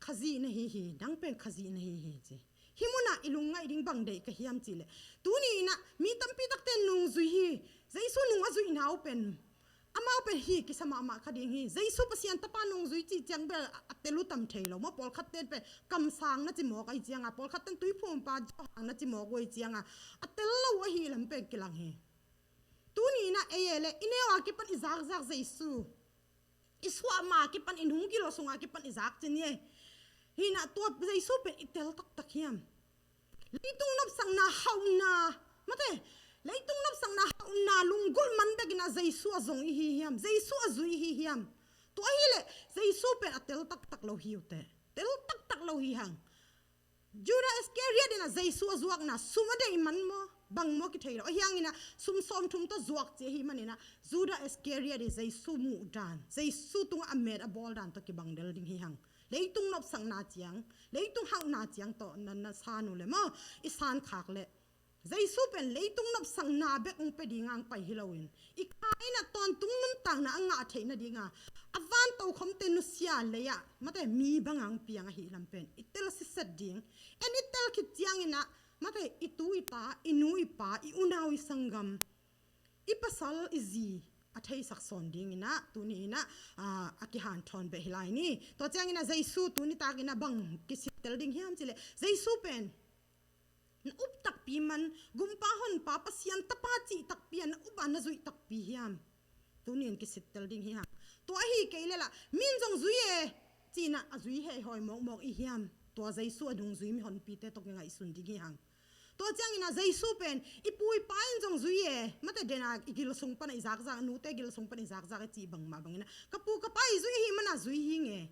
Khazih na hi hi, nang pen Khazih na hi hi ci. Hih munah i lungngaih ding bang deih ka hiam cih leh, tuni in ah mi tampi takte nungzui hi. Jesu nung a zuihna uh pen, amau pen hi kisa mahmah kha ding hi. Jesu Pasian Tapa nungzui cih ciang bel a, a tel uh tam thei lo maw. Pawlkhatte pen kamsang na ci mawk ahih cianga, pawlkhat ten Tuiphumpa Johan na ci mawk uh ahih cianga, a tel lo ahih lam pen kilang hi. Tuni in ah ei e leh i neu a kipan i zakzak Jesu, i suah ma kipan, i nung gilo sunga kipan i zak ci ni e. Hi in ah tua Jesu pen i tel taktak hiam? Leitung nopsakna hauhna, mate, leitung nopsakna hauhna lunggulh man bek in ah Jesu a zong i hi hiam? Jesu a zui i hi hiam? Tua hi leh Jesu pen a tel taktak lo hi uh teh. Tel taktak lo hi hang. Judah Iscariot in ah Jesu a zuakna, sum a deih man maw, bang maw kithei lo. Ahi hangin ah sum sawmthum tawh zuak ci ahih manin ah, Judah Iscariot in Jesu muh dan, Jesu tungah a met a bawl dan tawh kibang del ding hi hang. Leitung nopsakna ciang, leitung hauhna ciang tawh na, na san uh leh maw, i san khak leh, Jesu pen leitung nopsakna bek hong pia dinga hong pai hi loin, i kha in ah tawntung nuntakna a ngah theih nadinga a van tokhomte nusia lei-ah, mate, mi banga hong piang ahih lam pen i tel siset ding. En i tel khit ciangin ah, mate, i tu i ta, i nu i pa, i unau i sanggam, i pasal i zi a theisak sawn dingin ah tuni in ah, ah, a kihanthawn beh hi lai ni. Tua ciangin ah Jesu tuni takin ah bang kisittel ding hiam cih leh, Jesu pen na up takpi man, Gumpa Honpa, Pasian Tapa cih takpi a na up a na zuih takpi hiam? Tuni in kisittel ding hi hang. Tua ahi kei leh lah, min zong zui e, ci-in ah a zui hehhawi mawkmawk i hiam? Tua Jesu a nungzui mihonpite tawh kingaihsun ding hi hang. Tua ciangin ah Jesu pen i pu i pa in zong zui e, mate, den a i gil sung pan a i zakzak, a nute gil sung pan a i zakzak i cih bangmah bangin ah, ka pu ka pa i zui ahih man a zui hi ing e,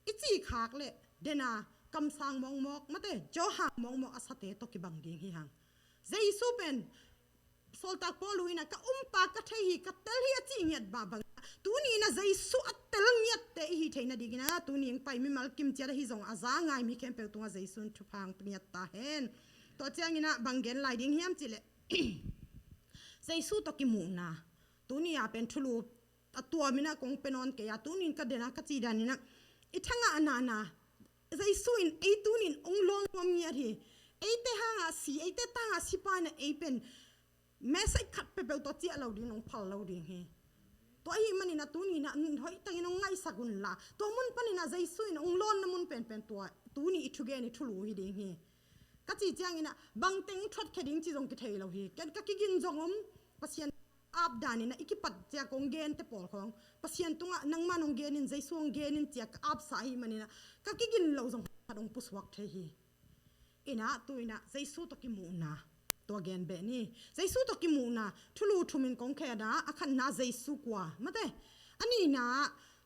i cih khak leh, den a kamsang mawkmawk, mate, Johan mawkmawk a sate tawh kibang ding hi hang. Jesu pen Sawltak Paul in ah, ka um pa ka thei hi, ka tel hi a cih ngiat mah bangin ah, tuni in ah Jesu a tel ngiatte i hi theih nadingin ah, tuni hong pai mimal kim ciat ahi zong a za ngai mi khempeuh tungah Jesu in thupha hong pia ngiat ta hen. Tua ciangin ah bang gen lai ding hiam cih leh, Jesu tawh kimuhna. Tuni a pen thulu a tuam in ah kong pia nawn kei a, tuni in ka den a ka cih dan in ah, i thangah a nana Jesu in ei tuni in hong lawng nuam ngiat hi. Eite hangah si, eite tangah si pa in ah ei pen message khat peuhpeuh tawh ciah lo ding, hong phal lo ding hi. Tua ahih manin ah tuni in ah hoih takin hong ngaihsak un la, tua mun panin ah Jesu in hong lawnna mun penpen tua tuni i thugen i thulu hi ding hi. Ka cih ciangin ah bangteng thuatkhia ding cih zong kithei lo hi. Ken ka kigin zong om, Pasian ap dan in ah i kipat ciang kong gente pawl khawng, Pasian tungah nangman hong gen in, Jesu hong gen in ci-a ka apsa ahih manin ah ka kigin loh zong khat hong pusuak thei hi. In ah tu in ah Jesu tawh kimuhna, tua gen beh ni. Jesu tawh kimuhna thulu thum in kong khen a, a khatna Jesu kua, mate, a nihna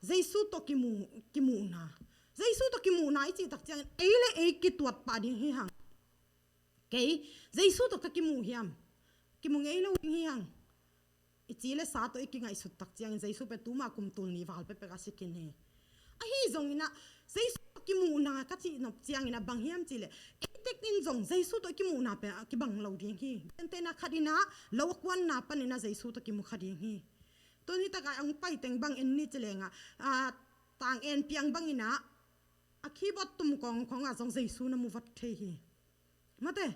Jesu tawh kimu, kimuhna. Jesu tawh kimuhna i cih tak ciangin ei le ei kituat pah ding hi hang. Kei Jesu tawh ka kimuh hiam? Kimu ngei lo ding hi hang. I ci le sa tawh i kingaihsut tak ciangin Jesu pen tuma kum tul nih val pekpek a si khin hi. Ahi zongin ah Jesu tawh kimuhna ka cih nop ciangin ah bang hiam cih leh, ei tek in zong Jesu tawh i kimuhna pen a kibang lo ding hi. Gentehna khat in ah lo a kuanna panin ah Jesu tawh kimu kha ding hi. Tuni tak ah hong pai teng bang en ni ci leng ah, a, tang en piang bangin ah a keyboard tum kawngkawng ah zong Jesu na mu vat thei hi. Mate,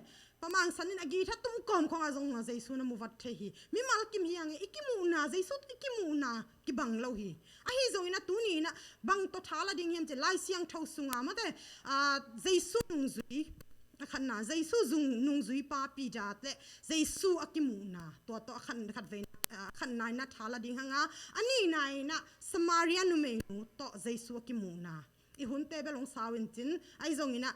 pamang san in a guitar tum kawngkawng ah zong Jesu na mu vat thei hi. Mimal kim hi hang e, i kimuhna, Jesu i kimuhna kibang lo hi. Ahi zongin ah tuni in ah bang tawh tha la ding hiam cih leh Lai Siangtho sungah, mate, a, Jesu nungzui, a khatna, Jesu zung nungzuipa Peter le Jesu a kimuhna, tua tawh a khat, khatvei, a, khatna in ah tha la ding hang a, a nihna in ah Samaria numeinu tawh Jesu a kimuhna. I hunte bel hong sau in cin, ahi zongin ah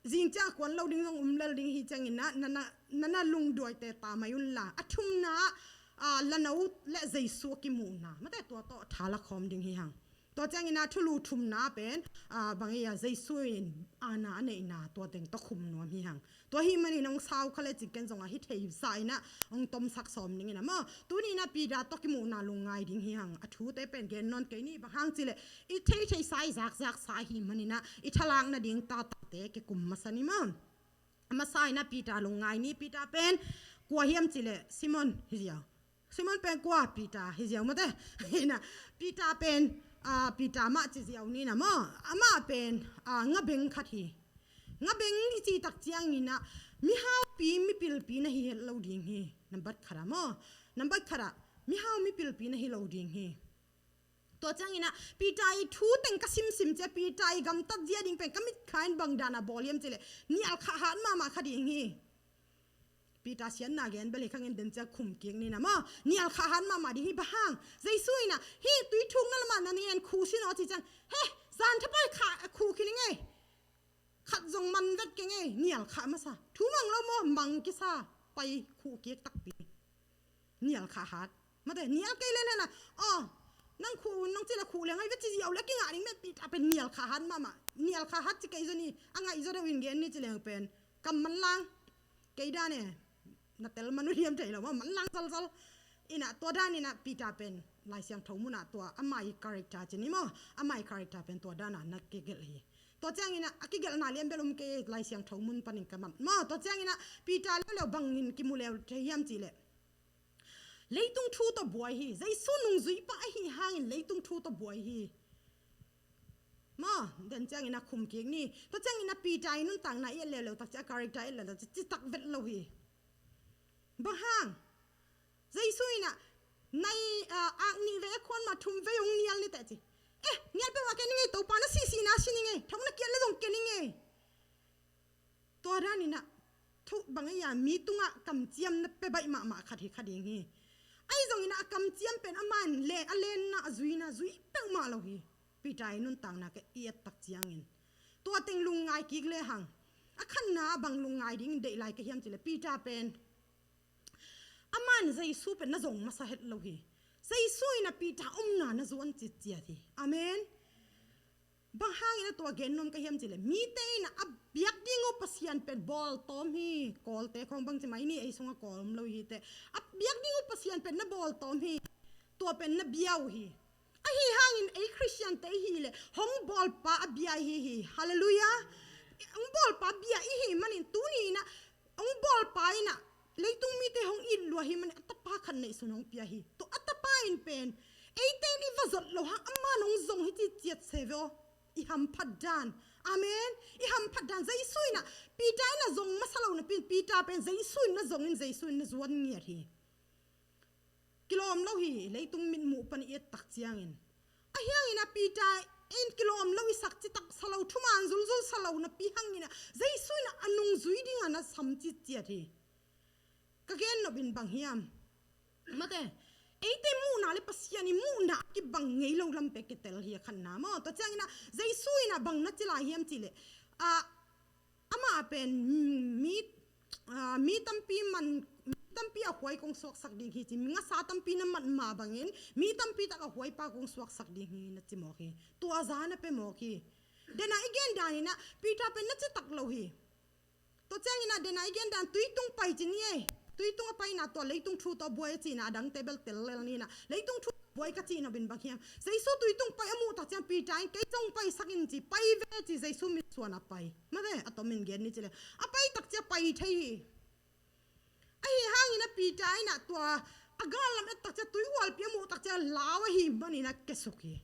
zing ciang a kuan lo ding zong um lel ding hi ciangin ah, na, na, na, na lungduaite ta mai un la. A thumna ah, a, lano le Jesu a kimuhna, mate, tua tawh tha la khawm ding hi hang. Tua ciangin ah thulu thumna pen, a, bang ei a, Jesu in aana a neihna tua teng tawh khum nuam hi hang. Tua hi manin hong sau kha le cin ken zong a hi thei sa in ah hong tomsak sawm ning in ah maw. Tuni in ah Peter tawh kimuhna lungngai ding hi hang. A thute pen gen nawn kei ni, bang hang cih leh i theithei sa, i zakzak sa hi manin ah i thalak nading tatate kikum masa ni maw. A masa in ah Peter lungngai ni. Peter pen kua hiam cih leh Simon hi ziau. Simon pen kua? Peter hi ziau, mate. In ah Peter pen, a, Peter mah ci ziau ni in ah maw. Amah pen, a, ngabeng khat hi. Ngabeng i cih tak ciangin ah mihaupi, mipilpi na hi het lo ding hi. Nambat khat ah maw. Nambat khat ah mihau, mipilpi na hi lo ding hi. Tua ciangin ah Peter i thu teng ka simsim ciang, Peter i gamtat zia ding pen ka mitkha in bang dan a bawl hiam cih leh nial khah hat mahmah kha ding hi. Peter siatna gen bel hi khang in, den ciang khum kik ni in ah maw. Nial khah hat mahmah ding hi. Bang hang? Jesu in ah hih tui thukna lamah na ngen khu sin aw ci ciang, he, zan thapai khah, khu khin ing ei. Khat zong man vet keng ei, nial khah masa. Thu mang lo maw, mang kisa, pai khuh kik takpi. Nial khah hat. Mate, nial kei len hen a, aw, nang khuh un, nang ci leh khuh leng ai ve ci ziau leh kingah ding meh. Peter pen nial khah hat mahmah. Nial khah hat ci kei zaw ni, a ngaih zaw deuh in gen ni ci leng pen kam manlang. Kei dan e, na tel man uh hiam thei lo maw, manlang zalzal. In ah tua dan in ah Peter pen Lai Siangtho mun ah tua amah i character ci ni maw, amah i character pen tua dan a na kigelh hi. Tua ciangin ah a kigelhna lian bel um kei, Lai Siangtho mun panin ka mat maw. Tua ciangin ah Peter leuleu bangin kimu leu thei hiam cih leh, leitung thu tawh buai hi. Jesu nungzuipa ahi hangin leitung thu tawh buai hi. Maw, den ciangin ah khum kik ni. Tua ciangin ah Peter i nuntakna i et leuleu tak ciang, a character i et leuleu tak ciang, citak vet lo hi. Bang hang? Jesu in ah nai, a, ak nih vei a khuan mah thum vei hong nial ni teh ci. Eh, nial peuhmah kei ning ei, Topa na sihsihna sin ing ei, tho na kiat leh zong kei ning ei. Tua dan in ah thu bang ei a, mi tungah kamciam na pia baih mahmah khat hi kha ding hi. Ahi zongin ah a kamciam pen amah in le, a lenna, a zuina zui peuhmah lo hi. Peter i nuntakna ka i et tak ciangin tua teng lungngai kik le hang. A khatna ah bang lungngai ding deih lai ka hiam cih leh, Peter pen amah in Jesu pen na zong masa het lo hi. Jesu in ah Peter omna na zuan citciat hi. Amen. Bang hangin ah tua gen nuam ka hiam cih leh, mite in ah a biak ding uh Pasian pen bawltawm hi. Kawlte khawng bang ci mai ni, ei sungah Kawl om lo hi teh. A biak ding uh Pasian pen na bawltawm hi. Tua pen na bia uh hi. Ahi hangin ei Khristiante i hih leh hong bawlpa a bia i hi hi. Halleluiah. Hong bawlpa bia i hih manin tuni in ah hong bawlpa in ah leitung mite hong it lua hi manin a tapa khat neihsun hong pia hi. Tua a tapa in pen eite in i va zot loh hang amah in hong zong hi citciat se ve aw. I hamphat dan. Amen. I hamphat dan. Jesu in ah Peter in a zong masa lo napi in Peter pen Jesu in na zongin Jesu in na zuan ngiat hi. Kilawm lo hi, leitung mitmuh pan i et tak ciangin. Ahi hangin ah Peter in kilawm lo i sak citak sa lo, thuman zulzul sa lo napi hangin ah Jesu in ah a nungzui ding a na sam citciat hi. Ka gen nop in bang hiam? Mate, eite muhna le Pasian i muhna kibang ngei lo lam pen kitel hi a khatna maw. Tua ciangin ah Jesu in ah bang na ci lai hiam cih leh, a, amah pen mi, a, mi tampi man, mi tampi a huai kong suaksak ding hi ci, mi ngasa tampi na mat mah bangin mi tampi tak a huaipa kong suaksak ding hi na ci mawk hi. Tua za na pia mawk hi. Den a i gen dan in ah Peter pen na citak lo hi. Tua ciangin ah den a i gen dan tui tung pai ci ni ei. Tui tung a paina tua leitung thu tawh buai a cihna a dangte bel tel lel ni in ah. Leitung thu buai ka cih nopin bang hiam? Jesu tui tung pai a muh tak ciang Peter in, "Kei zong paisak in," ci, "Pai ve," ci, Jesu mitsuan a pai. Mate, a tomin gen ni ci le, a pai tak ciang pai thei hi. Ahi hangin a Peter in a tua a gal lam et tak ciang, tui hualpi a muh tak ciang lau ahi manin a kiasuk hi.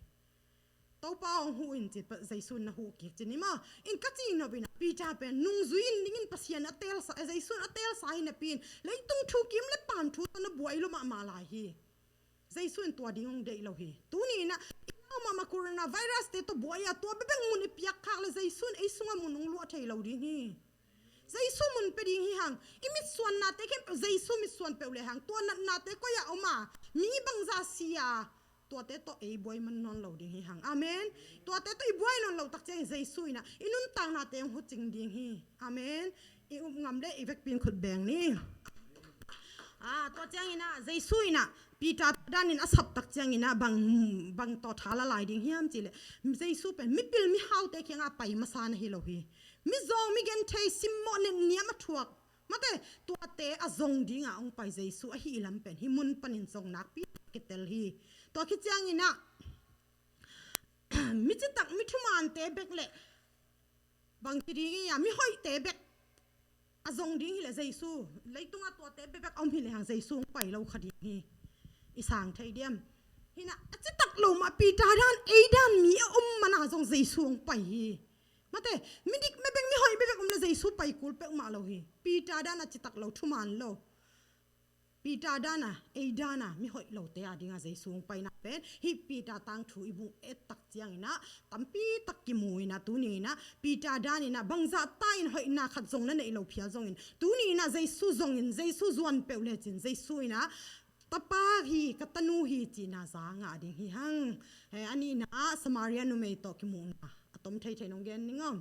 "Topa hong huh in," ci, Jesu in na huh kik ci ni maw. In ka cih nopin a Peter pen nungzui in dingin Pasian a teelsa, Jesu in a teelsa hi napi in leitung thu kim le pan thu tawh na buai lua mahmah lai hi. Jesu in tua ding hong deih lo hi. Tuni in a i lau mahmah coronavirus te tawh buai a, tua bekbek mun i piak khak le Jesu in ei sungah mun hong luah thei lo ding hi. Jesu mun pia ding hi hang. I mitsuannate khempeuh Jesu mitsuan peuh le hang, tua natnate koi ah om a, mi bangzah si a, tuate tawh ei buai man nawn lo ding hi hang. Amen. Tuate tawh i buai nawn lo tak ciangin Jesu in a i nuntaknate hong hucing ding hi. Amen. I up ngam le i vekpi in khut beng ni. Ah, tua ciangin a Jesu in a Peter danin a sap tak ciangin a bang, bang tawh tha la lai ding hiam cih le, Jesu pen mipil mihaute kiangah a pai masa na hi lo hi. Mizawng, migenthei, simmawh, netniam a thuak, mate, tuate a zong dingah hong pai Jesu ahih lam pen hih mun panin zong nakpi tak kitel hi. Tua khit ciangin a mi citak, mi thumaante bek le bang ci ding hi a, mi hoihte bek a zong ding hi le Jesu, leitungah tuate bekbek a om hi le hang Jesu hong pai lo kha ding hi. I sang thei diam? Hi in a, a citak lo mah Peter dan, ei dan mi a om man a zong Jesu hong pai hi. Mate, midik bekbek, mihoih bekbek om le Jesu pai kul peuhmah lo hi. Peter dan a citak lo, thuman lo, Peter dan a, ei dan a, mihoih lote a dingah Jesu hong paina pen hih Peter tangthu i bung et tak ciangin a tampi tak kimu in a, tuni in a Peter dan in a bangzah ta in hoihna khat zong na neih lo phial zongin, tuni in a Jesu zongin, Jesu zuan peuh lecin Jesu in a, "Tapa hi, ka tanu hi," cihna za ngah ding hi hang. He, a nihna ah Samaria numei tawh kimuhna a tom theithei nong gen ning aw.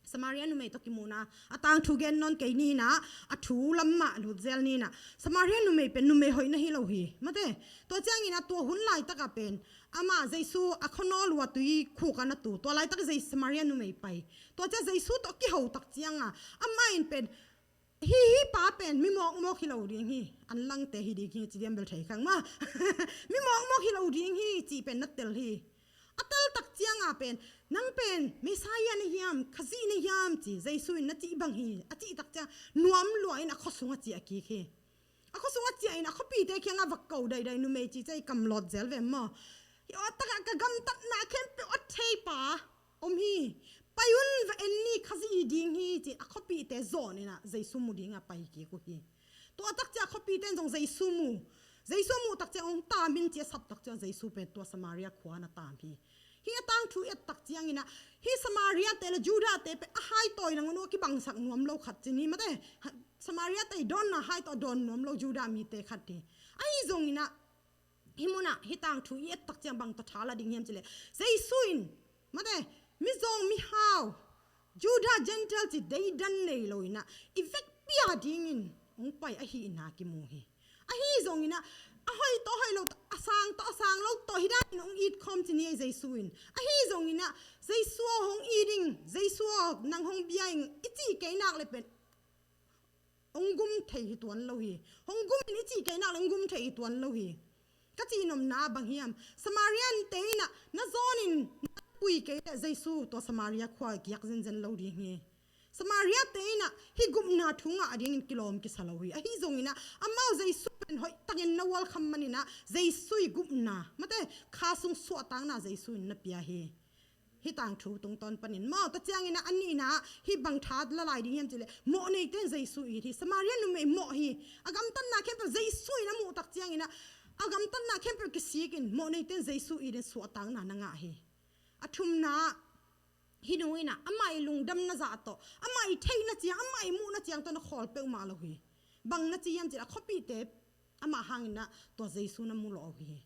Samaria numei tawh kimuhna a tangthu gen nawn kei ni in a, a thu lam mah lut zel ni in a. Samaria numei pen numei hoih na hi lo hi. Mate, tua ciangin a tua hun laitak ah pen amah Jesu a khuanawl uh a tuikhuk ah na tu, tua laitak Jesu Samaria numei pai. Tua ciang Jesu tawh kiho tak ciang a, amah in pen, "Hi, hih pa pen mi mawkmawk hi lo ding hi, an langte hi ding hi," ci diam bel thei khang maw. "Mi mawkmawk hi lo ding hi," cih pen na tel hi. A tel tak ciang a pen, "Nang pen Messiah na hiam, Khazih na hiam?" ci Jesu in na cih bang hi a cih tak ciang nuam lua in a khuasung a ciah kik hi. A khuasung a ciah in a khuapite kiangah va ko daidai, "Numei," ci ciang i kam lawt zel ve maw. "Hi aw, takah ka gamtatna khempeuh a thei pa om hi. Pai un, va en ni, Khazih hi ding hi," ci a khuapite zawn in a Jesu mu dingah pai kik uh hi. Tua tak ciang a khuapite in zong Jesu mu. Jesu muh tak ciang hong tam in ci a sap tak ciang Jesu pen tua Samaria khua na tam hi. Hih a tangthu et tak ciangin a, hih Samaria te le Judah te pen a haitawi nangawn uh a kibangsak nuam lo khat ci ni mate. Samaria te i dawnna haitawi dawn nuam lo Judah mite khat hi. Ahi zongin a, hih munah hih tangthu i et tak ciang bang tawh tha la ding hiam cih leh, Jesu in, mate, mizawng mihau, Judah Gentile ci deidan nei lo in a, i vekpi a dingin hong pai ahihna kimu hi. Ahi zongin a, a hoih tawh a hoih lo tawh, a sang tawh a sang lo tawh, hih danin hong it khawm ci ni ei Jesu in. Ahi zongin a, Jesu aw hong it ing, Jesu aw nang hong bia ing i cih kei nak le pen hong gum thei hi tuan lo hi. Hong gum in i cih kei nak le hong gum thei hi tuan lo hi. Ka cih nopna bang hiam? Samarian te in a na zawn in na pui kei leh Jesu tua Samaria khua kiak zenzen lo ding hi. Samaria te in a hih gupna thu ngah dingin kilawm kisa lo hi. Ahi zongin a, amau Jesu pen hoih takin na welcome manin a, Jesu i gupna, mate, kha sung suahtakna Jesu in na pia hi. Hih tangthu tungtawn panin maw, tua ciangin a, a nihna ah hih bang tha la lai ding hiam cih leh, mawhneite in Jesu it hi. Samaria numei mawh hi. A gamtatna khempeuh Jesu in a muh tak ciangin a, a gamtatna khempeuh kisik in, mawhneite in Jesu it in suahtakna na ngah hi. A thumna ah, hih nu in a, amah i lungdamna zah tawh, amah i theihna ciang, amah i muhna ciang tawh na khawl peuhmah lo hi. Bang na ci hiam cih leh, a khuapite amah hangin a tua Jesu na mu lawh uh hi.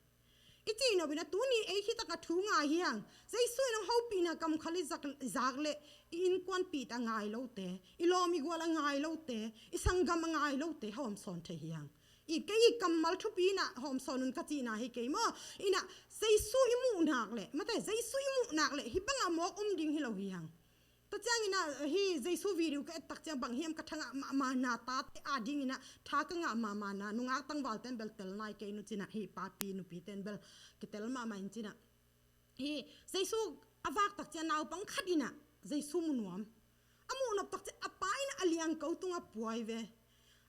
I cih nopin a, tuni ei hi tak a thu ngai hi hang. Jesu in hong hopihna kam khal i zak, zak leh, i innkuanpihte a ngai lote, i lawm i gual a ngai lote, i sanggam a ngai lote hawmsawn thei hi hang. I, kei i kammal thupi in a hawmsawn un ka cihna hi kei maw. In a, Jesu i muh nak leh, mate, Jesu i muh nak leh hih bangah mawk om ding hi lo hi hang. Tua ciangin ah, hi Jesu video ka et tak ciang bang hiam ka tha ngah mahmah na, tate adingin ah tha ka ngah mahmah na, nungak tangvalte in bel tel nai kei nu ci-in ah, hi papi nupite in bel kitel mahmah in ci-in ah. Hi Jesu a vak tak ciang naupang khat in ah Jesu mu nuam. A muh nop tak ciang a pa in ah a liangko tungah pua hi ve.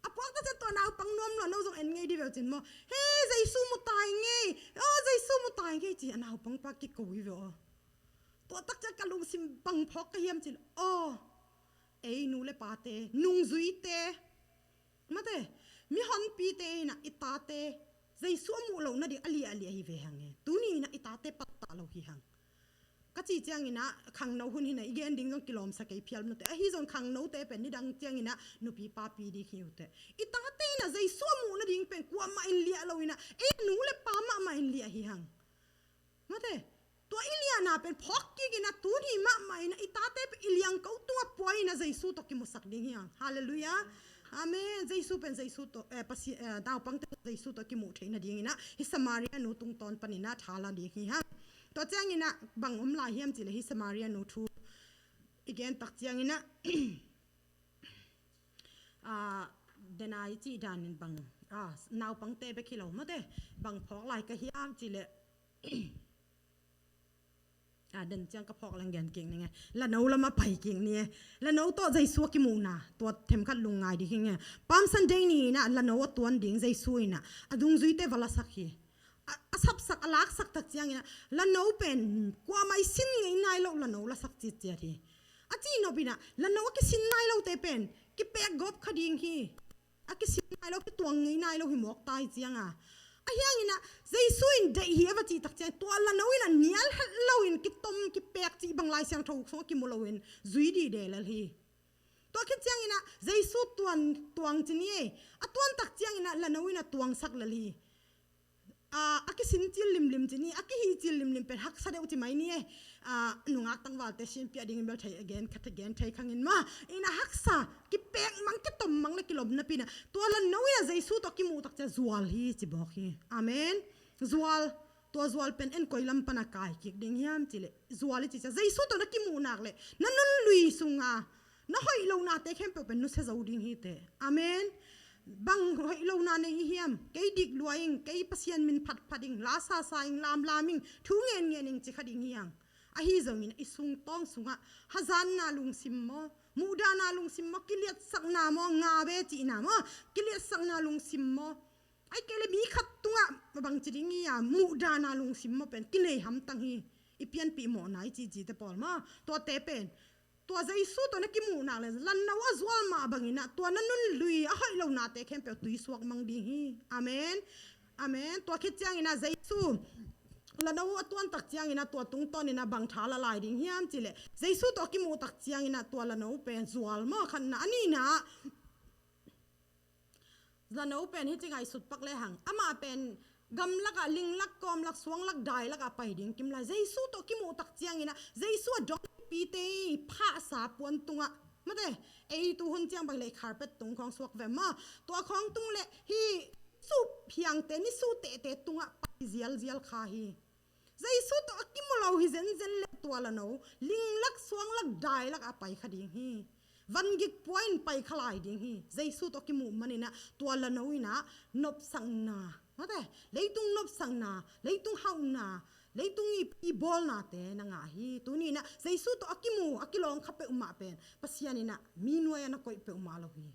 A puak tak ciang tua naupang nuam lo, no zong en ngei di ve uh cin maw. He, Jesu mu ta ing ei. Aw, Jesu mu ta ing ei ci a naupang pa kiko hi ve aw. Tua tak ciang ka lungsim bang phawk ka hiam cih leh, aw, ei nu le pate, nungzuite, mate, mihonpite in ah i tate Jesu a muh loh nading a liahliah hi ve hang e. Tuni in ah i tate pattah lo hi hang. Ka cih ciangin ah khangno hun hi-in ah i gen ding zong kilawmsa kei phial, mate. Ahi zong khangnote pen nidang ciangin ah nupi papi ding hi uh teh. I tate in ah Jesu a muh nading pen kuamah in liah lo in ah, ei nu le pa mahmah in liah hi hang. Mate, tua i liahna pen phawk kik in ah tuni mahmah in ah i tate pen i liangko tungah pua in ah Jesu tawh kimusak ding hi hang. Halleluiah. Amen. Jesu pen Jesu tawh, eh, Pasi-, eh, naupangte Jesu tawh kimuh theih nadingin ah hi Samaria nu tungtawn panin ah tha la ding hi hang. Tua ciangin ah bang om lai hiam cih leh hi Samaria nu thu i gen tak ciangin ah, ah, denai cih danin bang, ah, naupangte bek hi lo, mate, bang phawk lai ka hiam cih leh, ah, den ciang ka phawk leng gen kik ning e. Lano lamah pai kik ni e. Lano tawh Jesu a kimuhna, tua themkhat lungngai ding hi ing e. Palm Sunday ni in ah lano a tuan ding Jesu in ah a dungzuite va lasak hi. A, a sapsak, a laksak tak ciangin ah lano pen kuamah i sin ngei nai loh lano lasak citciat hi. A cih nop in ah lano a kisin nai lote pen kipek gawp kha ding hi. A kisin nai lo, kituang ngei nai lo hi mawk ta hi ciang a. Ahi hangin ah Jesu in deih hi a va cih tak ciang tua lano in ah nial het loin kitom kipek cih bang Lai Siangtho sungah kimu loin zui dih deh lel hi. Tua khit ciangin ah Jesu tuang, tuang ci ni e. A tuan tak ciangin ah lano in ah tuangsak lel hi. Ah, a kisin cil limlim ci ni, a kihih cil limlim pen haksa deuh ci mai ni e. Ah, nungak tangvalte sinpiah dingin bel thei a gen, khat a gen thei khang in maw. In ah haksa, kipek mang, kitom mang le kilom napi in ah tua lano in ah Jesu tawh kimuh tak ciang zual hi ci bawk hi. Amen. Zual, tua zual pen en koi lam pan a kai kik ding hiam cih leh, zual i cih ciang Jesu tawh na kimuh nak leh na nun lui sungah na hoih lohnate khempeuh pen nusia zo ding hi teh. Amen. Bang hoih lohna nei i hiam? Kei dik lua ing, kei Pasian min phatphat ing, la sasa ing, lamlam ing, thu ngenngen ing ci kha ding hi hang. Ahi zongin i sungtawng sungah hazatna lungsim maw, muhdahna lungsim maw, kiliatsakna maw, nga ve cihna maw, kiliatsakna lungsim maw, ahih kei leh mi khat tungah bangci ding hi a, muhdahna lungsim maw pen kinei hamtang hi. I pianpih mawhna i cihcite pawl maw, tuate pen tua Jesu tawh na kimuh nak leh lano a zual mah bangin ah tua na nun lui a hoih lohnate khempeuh tui suak mang ding hi. Amen. Amen. Tua khit ciangin ah Jesu lano a tuan tak ciangin ah tua tungtawnin ah bang tha la lai ding hiam cih leh, Jesu tawh a kimuh tak ciangin ah tua lano pen zual maw, khatna. A nihna ah lano pen hi ci ngaihsut pak le hang. Amah pen gamlak ah, linglak, kawmlak, suanglak, dailak ah pai ding kim lai. Jesu tawh kimuh tak ciangin ah Jesu a dongkipite i phahsa puan tungah, mate, ei tu hun ciang bang leh carpet tung khawng suak ve maw, tua khawng tung leh hi suh phiangte, ni suh tehte tungah pai zialzial kha hi. Jesu tawh a kimu lo hi zenzen leh tua lano linglak, suanglak, dailak ah pai kha ding hi. Vangik pua in pai kha lai ding hi. Jesu tawh a kimuh manin ah tua lano in ah nopsakna, mate, leitung nopsakna, leitung hauhna, leitung i, i bawlnate na ngah hi. Tuni in ah Jesu tawh a kimu, a kilawng kha peuhmah pen Pasian in ah mi nuai ah na koih peuhmah lo hi.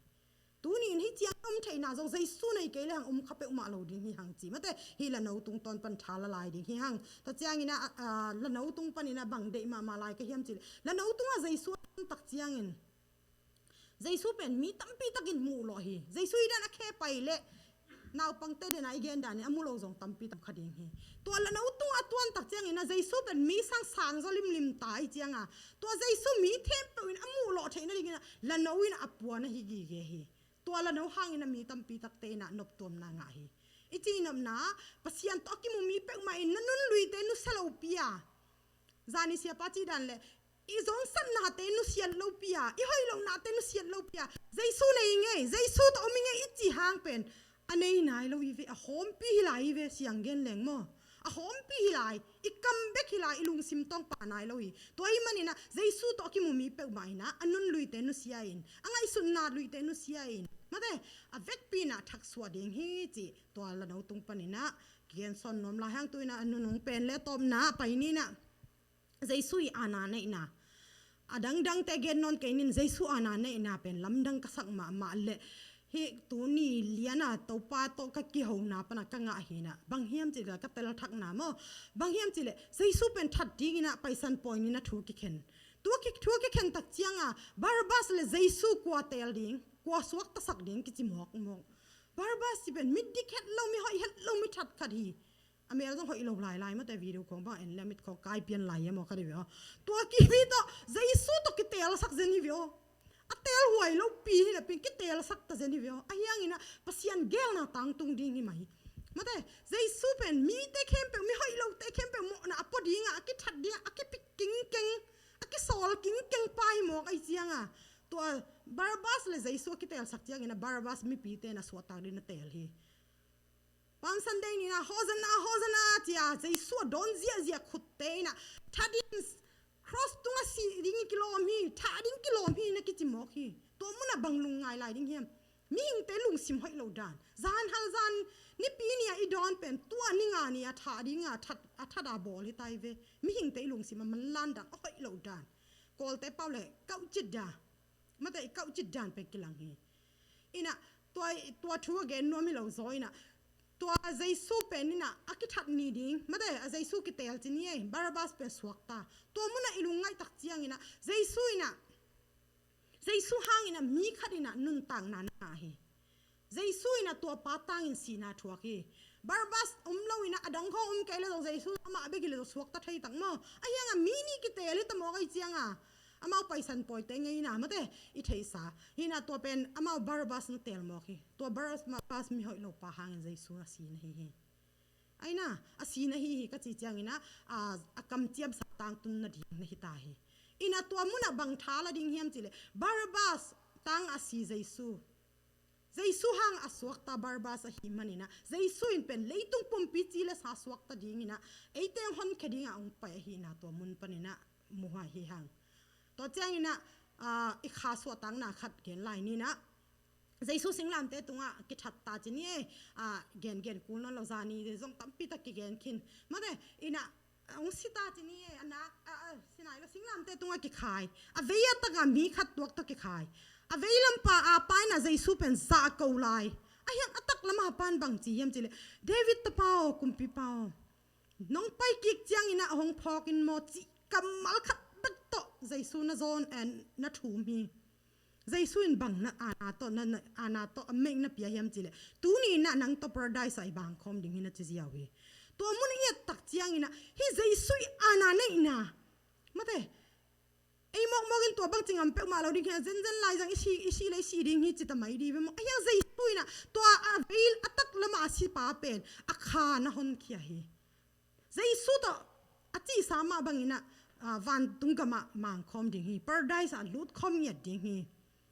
Tuni in hih ciang om theihna zong Jesu nei kei le hang om kha peuhmah lo ding hi hang ci, mate, hih lano tungtawn pan tha la lai ding hi hang. Tua ciangin ah, ah, lano tung panin ah bang deih mahmah lai ka hiam cih leh, lano tungah Jesu a tuan tak ciangin Jesu pen mi tampi takin muh lawh hi. Jesu i dan a khe pai leh naupangte den a i gen danin a mu lo zong tampi tam kha ding hi. Tua lano tungah a tuan tak ciangin ah Jesu pen mi sang sang zaw limlim ta i ciang a, tua Jesu mi khempeuh in a muh lawh theih nadingin ah lano in ah a puan ahi gige hi. Tua lano hangin ah mi tampi takte in ah noptuamna ngah hi. I cih nopna, Pasian tawh a kimu mi peuhmah in na nun luite nusia lopi a, zani siapa cih dan leh, i zongsatnate nusiat lopi a, i hoih lohnate nusiat lopi a, Jesu nei ing ei, Jesu tawh om ing ei i cih hang pen a nei nai lo hi ve, a hawmpi hi lai hi ve, siang gen leng maw. A hawmpi hi lai, i kam bek hi lai, i lungsim tawng pha nai lo hi. Tua ahih manin ah Jesu tawh a kimu mi peuhmah in ah a nun luite nusia in, a ngaihsutna luite nusia in, mate, a vekpi in ah thaksuah ding hi cih tua la no tung panin ah kigen sawn nuam lai hang. Tu in ah a nunung pen le tawpna pai ni in ah, Jesu i aana neihna. A dangdangte gen nawn kei ning, Jesu aana neihna pen lamdang ka sak mahmah leh, hih tuni lian a Topa tawh ka kihona pan a ka ngah hi in ah, bang hiam cih leh ka telthakna maw, bang hiam cih leh Jesu pen that ding in ah Paisan pawi ni in ah thu kikhen. Tua ki, thu kikhen tak ciang a Barabbas le Jesu kua teel ding, kua suaktasak ding kici mawkmawk. Barabbas cih pen mi dik het lo, mi hoih het lo, mi that khat hi. A mel zong hoih lo lailai, mate, video khawng bang en le a mit khawng kai pian lai hi maw, ka dei ve aw. Tua kipi tawh Jesu tawh kiteelsak zen hi ve aw. A teelhuai lopi hi leh pen kiteelsak ta zen hi ve aw. Ahi hangin ah Pasian geelna tangtung ding hi mah hi. Mate, Jesu pen mite khempeuh, mi hoih lote khempeuh mawhna a pua ding a, a kithat ding a, a kipik kingkeng, a kisawl kingkeng pa hi mawk ahih ciang a, tua Barabbas le Jesu a kiteelsak ciangin ah Barabbas mipite in ah suahtak ding in ah teel hi. Palm Sunday ni in ah, "Hosanna, Hosanna," ci a, Jesu a dawn ziahziah khutte in ah, "That ding, cross tungah si ding kilawm hi, that ding kilawm hi," in ah kici mawk hi. Tua mun ah bang lungngai lai ding hiam? Mihingte lungsim hoih lo dan. Zan hal zan, nipi ni a i dawn pen, tua ni nga ni a that ding a, that, a that a bawl hi ta hi ve. Mihingte i lungsim a manlan dan, a hoih lo dan. Kawlte pau le, kauh cit dan. Mate, i kauh cit dan pen kilang hi. In ah, tua, tua thu a gen nuam hi lo zaw in ah, tua Jesu pen in ah a kithat ni ding, mate, a Jesu kiteel ci ni ei, Barabbas pen suakta. Tua mun ah i lungngaih tak ciangin ah, Jesu in ah, Jesu hangin ah mi khat in ah nuntakna na ngah hi. Jesu in ah tua pa tangin sihna thuak hi. Barabbas om lo in ah, a dang khawng om kei le zong Jesu amah bek hi le zong suakta thei tak maw. Ahi hang a mi nih kiteel hi ta mawk ahih ciang a, amau Paisan pawite ngei in ah, mate, i theihsa hi in ah, tua pen amau Barabbas na teel mawk hi. Tua Barabbas mi hoih lo pa hangin Jesu a si na hi hi. Ahi in ah, a si na hi hi ka ci ciangin ah, a, a kamciamsa tangtun nading na hi ta hi. In ah tua mun ah bang tha la ding hiam cih leh, Barabbas tang a si Jesu, Jesu hang a suakta Barabbas ahih manin ah, Jesu in pen leitung pumpi ci le sa suakta ding in ah, eite hong honkhia ding a hong pai ahihna tua mun panin ah mu hi hang. Tua ciangin ah, ah, i kha suahtakna khat gen lai ni in ah, Jesu singlamteh tungah kithat ta ci ni ei, ah, gengen kul nawn lo, zani zong tampi tak kigen khin. Mate, in ah, hong si ta ci ni ei, a nak, a, a, si nai lo, singlamteh tungah kikhai. A vei a tak a mi khat tuak tawh kikhai. A vei lam pa a pa in ah Jesu pen zahko lai. Ahi hang a taklam a pa in bang ci hiam cih leh, "David tapa aw, kumpipa aw, nong pai kik ciangin ah hong phawk in maw," cih kammal khat bek tawh Jesu na zawn, eh, na thum hi. Jesu in bang na aana tawh, na, na aana tawh a meek na pia hiam cih leh, "Tuni in ah nang tawh Paradise ah i bang khawm ding hi," na ci ziau hi. Tua mun i et tak ciangin ah, hih Jesu i aana neihna, mate, ei mawkmawk in tua bang ci ngam peuhmah lo ding hi a, zenzen lai zang i si, i si le i si ding hi ci ta mai di ve maw. Ahi hang Jesu in ah tua a vei a taklam a si pa pen a kha na honkhia hi. Jesu tawh a cihsa mah bangin ah, ah, vantung gamah mang khawm ding hi, Paradise ah lut khawm ngiat ding hi.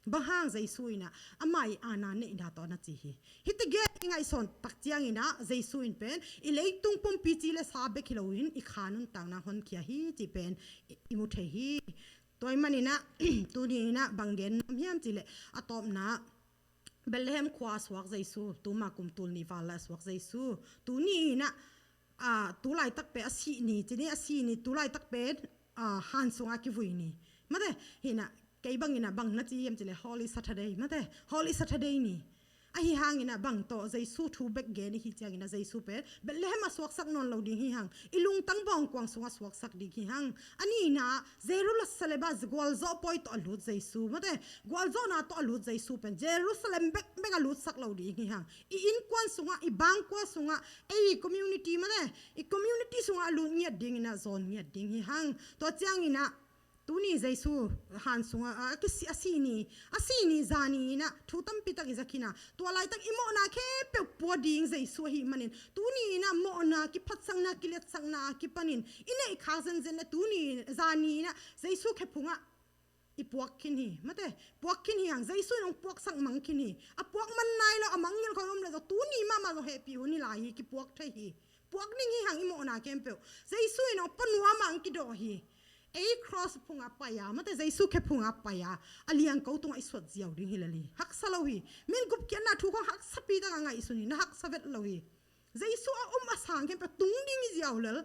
Bang hang Jesu in ah amah i aana neihna tawh na ci hi. Hih tegel i ngaihsun tak ciangin ah Jesu in pen i leitung pumpi ci le sa bek hi loin i kha nuntakna honkhia hi cih pen i, i mu thei hi. Tua ahih manin ah, tuni in ah bang gen nuam hiam cih leh, a tawpna Bethlehem khua a suak Jesu, tuma kum tul nih val lai a suak Jesu. Tuni in ah, ah, tu laitak pen a sih ni, ci ni, a sih ni, tu laitak pen, ah, han sungah kivui ni. Mate, hi in ah, kei bangin ah bang na ci hiam cih leh Holy Saturday, mate, Holy Saturday ni. Ahi hangin ah bang tawh Jesu thu bek gen i hih ciangin ah Jesu pen Bethlehem ah suaksak nawn lo ding hi hang. I lungtang bawngkuang sungah suaksak ding hi hang. A nihna, Jerusalem ah gualzawh pawi tawh a lut Jesu, mate, gualzawhna tawh a lut Jesu pen Jerusalem bekbek ah lutsak lo ding hi hang. I innkuan sungah, i bangkua sungah, ei community, mate, i community sungah a lut ngiat dingin ah zawn ngiat ding hi hang. Tua ciangin ah tuni Jesu han sungah, a, a kisi, a sih ni, a sih ni zani in ah thu tampi tak i za khin a, tua laitak i mawhna khempeuh pua ding Jesu ahih manin, tuni in ah mawhna, kiphatsakna, kiletsakna a kipanin i neih khak zenzen leh tuni zani in ah Jesu khe phungah i puak khin hi, mate, puak khin hi hang. Jesu in hong puaksak mang khin hi. A puak man nai lo, a mangngilh khawng om leh zong tuni mahmah zong hehpih hun hi lai hi, kipuak thei hi. puak ning hi hang i mawhna khempeuh. Jesu in aw, pua nuam ah hong kidawh hi. Ei cross phungah pai a, mate Jesu khe phungah pai a, a liangko tungah i suat ziau ding hi lel hi. Haksa lo hi. Min gupkhiatna thu khawng haksapi tak a ngaihsun hi, na haksa vet lo hi. Jesu a um a sang khempeuh tung ding hi ziau lel.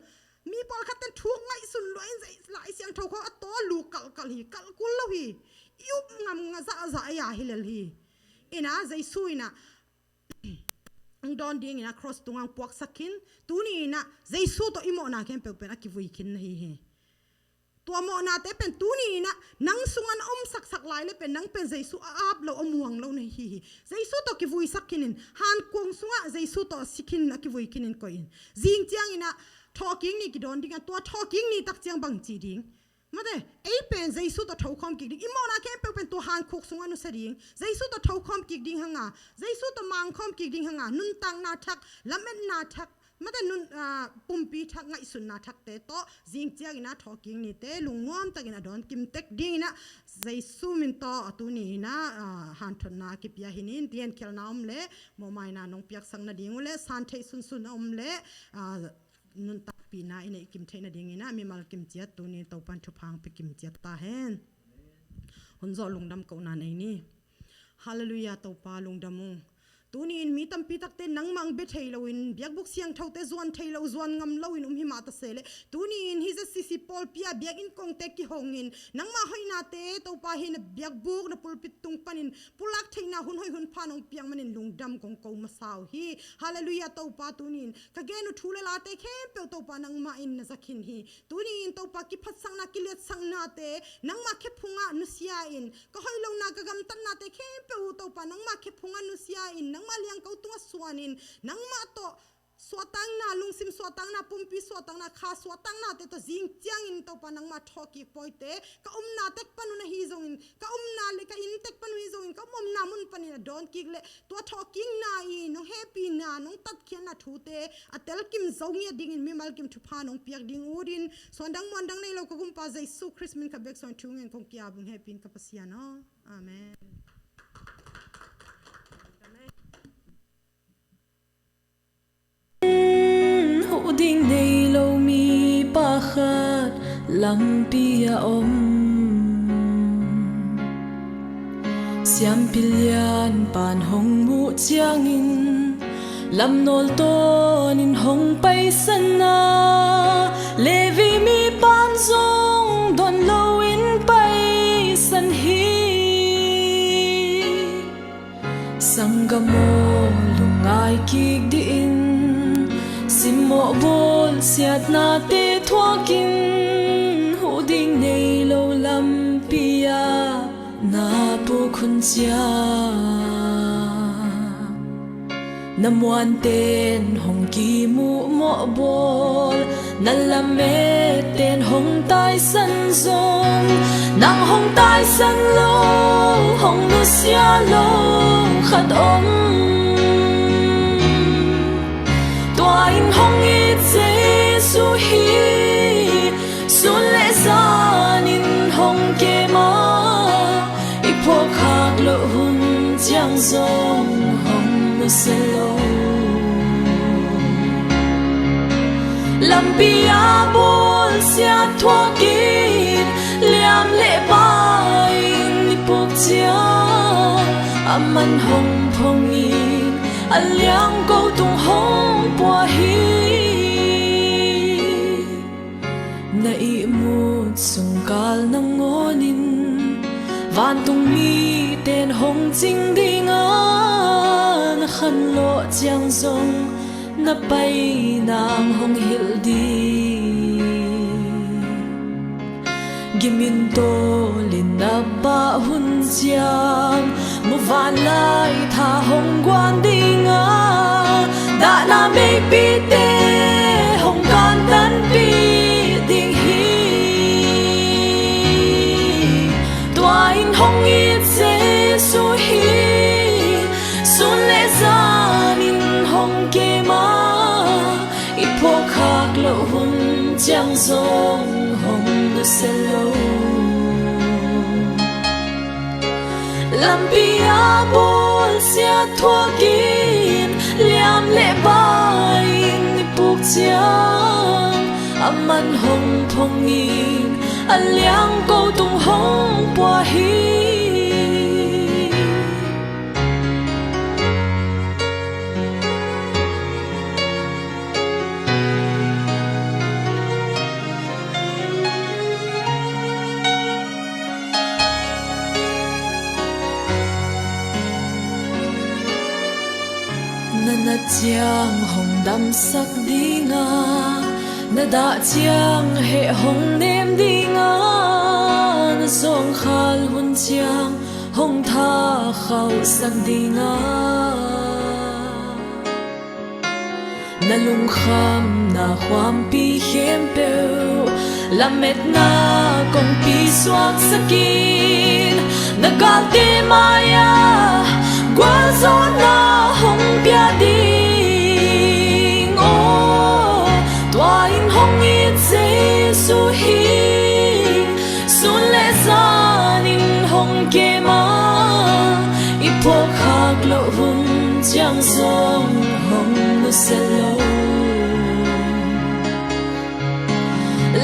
Mi pawlkhat ten thu ngaihsun lua in Lai Siangtho khawng a tawl lu kalkal hi, kalkul lo hi. I up ngam nga zahzah ei a hi lel hi. Ina Jesu ina hong dawn dingin a cross tungah hong puaksak khin, tuni ina Jesu tawh i mawhna khempeuh pen a kivui khin na hi hi. Tua mawhnate pen tuni ina nang sungah na om saksak lai le pen nang pen Jesu a ap lo, a muang lo na hi hi. Jesu tawh kivuisak khinin, hankuang sungah Jesu tawh si khin, a kivui khinin koih in. Zing ciang ina thawhkik ni kidawn ding a, tua thawhkik ni tak ciang bang ci ding? Mate, ei pen Jesu tawh thokhawm kik ding. I mawhna khempeuh pen tua hankhuk sungah nusia ding. Jesu tawh thokhawm kik ding hanga, Jesu tawh mangkhawm kik ding hanga, nuntakna thak, lametna thak, mate nun, ah, pumpi thak, ngaihsutna thakte tawh zing ciang ina thawhkik nite lungnuam takin a dawn kim tek ding ina Jesu min tawh a tuni ina, ah, hanthotna a kipia hi nin, ti hen khialhna om le, mawhmaina nong piaksak nading uh le, san theih sunsun a om le, ah, nuntakpihna i neih kim theih nading ina mimal kim ciat tuni Topan thupha hong pia kim ciat ta hen. Hun zawh lungdam kohna nei ni. Halleluiah, Topa lungdam ung. Tuni in mi tampi takte nangmah hong bia thei loin, biakbuk siangthote zuan thei lo, zuan ngam loin um hi mah ta se le, tuni in hih Z C C pawlpi ah biakinn kongte kihongin, nangmah hoihnate Topa hi na biakbuk, na pulpit tung panin pulak theihna hun hoih hun pha nong piak manin lungdam kong ko masa uh hi. Halleluiah, Topa tuni in ka gen uh thu le late khempeuh Topa nangmah in na za khin hi. Tuni in Topa kiphatsakna, kiliatsaknate nangmah khe phungah nusia in, ka hoih lohna, ka gamtatnate khempeuh uh Topa nangmah khe phungah nusia in, nangmah liangko tungah suan in, nangmah tawh suahtakna, lungsim suahtakna, pumpi suahtakna, kha suahtaknate tawh zing ciangin Topa nangmah thawhkik pawite ka umna tek pan uh na hi zongin, ka umna le ka inn tek pan uh hi zongin, ka um omna mun panin a dawn kik le, tua thawhkikna i nong hehpihna, nong tatkhiatna thute a telkim zo ngiat dingin mimal kim thupha nong piak ding utin, suandang muandang nei lo ka Gumpa Jesu Khrist min khat bek suangin thu ngen kong ki-ap ung, hehpih in ka Pasian aw. Amen. Huh ding nei lo mipa khat lampi a om. Siampi lianpa'n hong muh ciangin lamnawl tawnin hong paisan a, Levi mipa'n zong dawn loin paisan hi. Sanggam aw, lungngai kik dih in, simmawh bawlsiatnate thuakin, huh ding nei lo lampi ah na puk hun ciang, na muante'n hong kimuh mawhbawl, na lamette'n hong taisan zong, nang hong taisan lo, hong nusia lo khat om. Tua in hong it Jesu hi, sun le zanin hong kem a, i phuakkhak loh hun ciang zong hong nusia lo. Lampi ah bawlsiat thuakin, liam le bai-in i puk ciang, aman hong phong in, a liangko tung hong pua hi. Na ihmut sungkal nangawnin, vantung mite'n hong cing ding a, na khanlawh ciang zong na pai nang hong hilh ding. Gimin tawlin na pah hun ciang, muvanlai tha hong guan ding a, dahna meipite hong kantanpih ding hi. Tua in hong it Jesu hi, sun le zanin hong kem a, i phuakkhak loh hun ciang zong hong nusia lo. Lampi ah bawlsiat thuakin, liam le bai-in i puk ciang, aman hong phong in, a liang ko tung hong pua hi. Na nat ciang hong damsak ding a, na dah ciang heh hong nem ding a, na zawngkhal hun ciang hong thakhauhsak ding a, na lungkhamna khuampi khempeuh lametna kongpi suaksak in, na galte mai-ah gualzawhna hong pia ding aw. Tua in hong it Jesu hi. Sun le zanin hong kem a, i phuakkhak loh hun ciang zong hong nusia lo.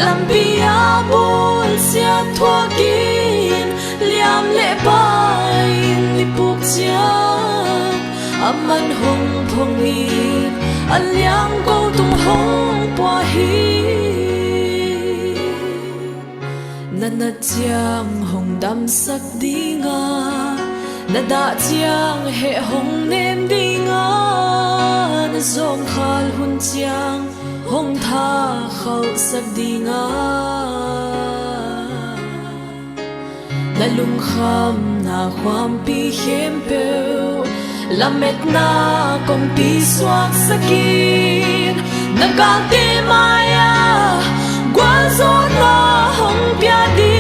Lampi-ah bawlsiat thuakin, liam le pai-in i puk ciang, aman hong phong in, a liang ko tung hong pua hi. Na nat ciang hong damsak ding a, na dah ciang heh hong nem ding a, na zawngkhal hun ciang hong thakhauhsak ding a, na lungkhamna khuampi khempeuh lametna kongpi suaksak in, na galte mai-ah gualzawhna hong pia ding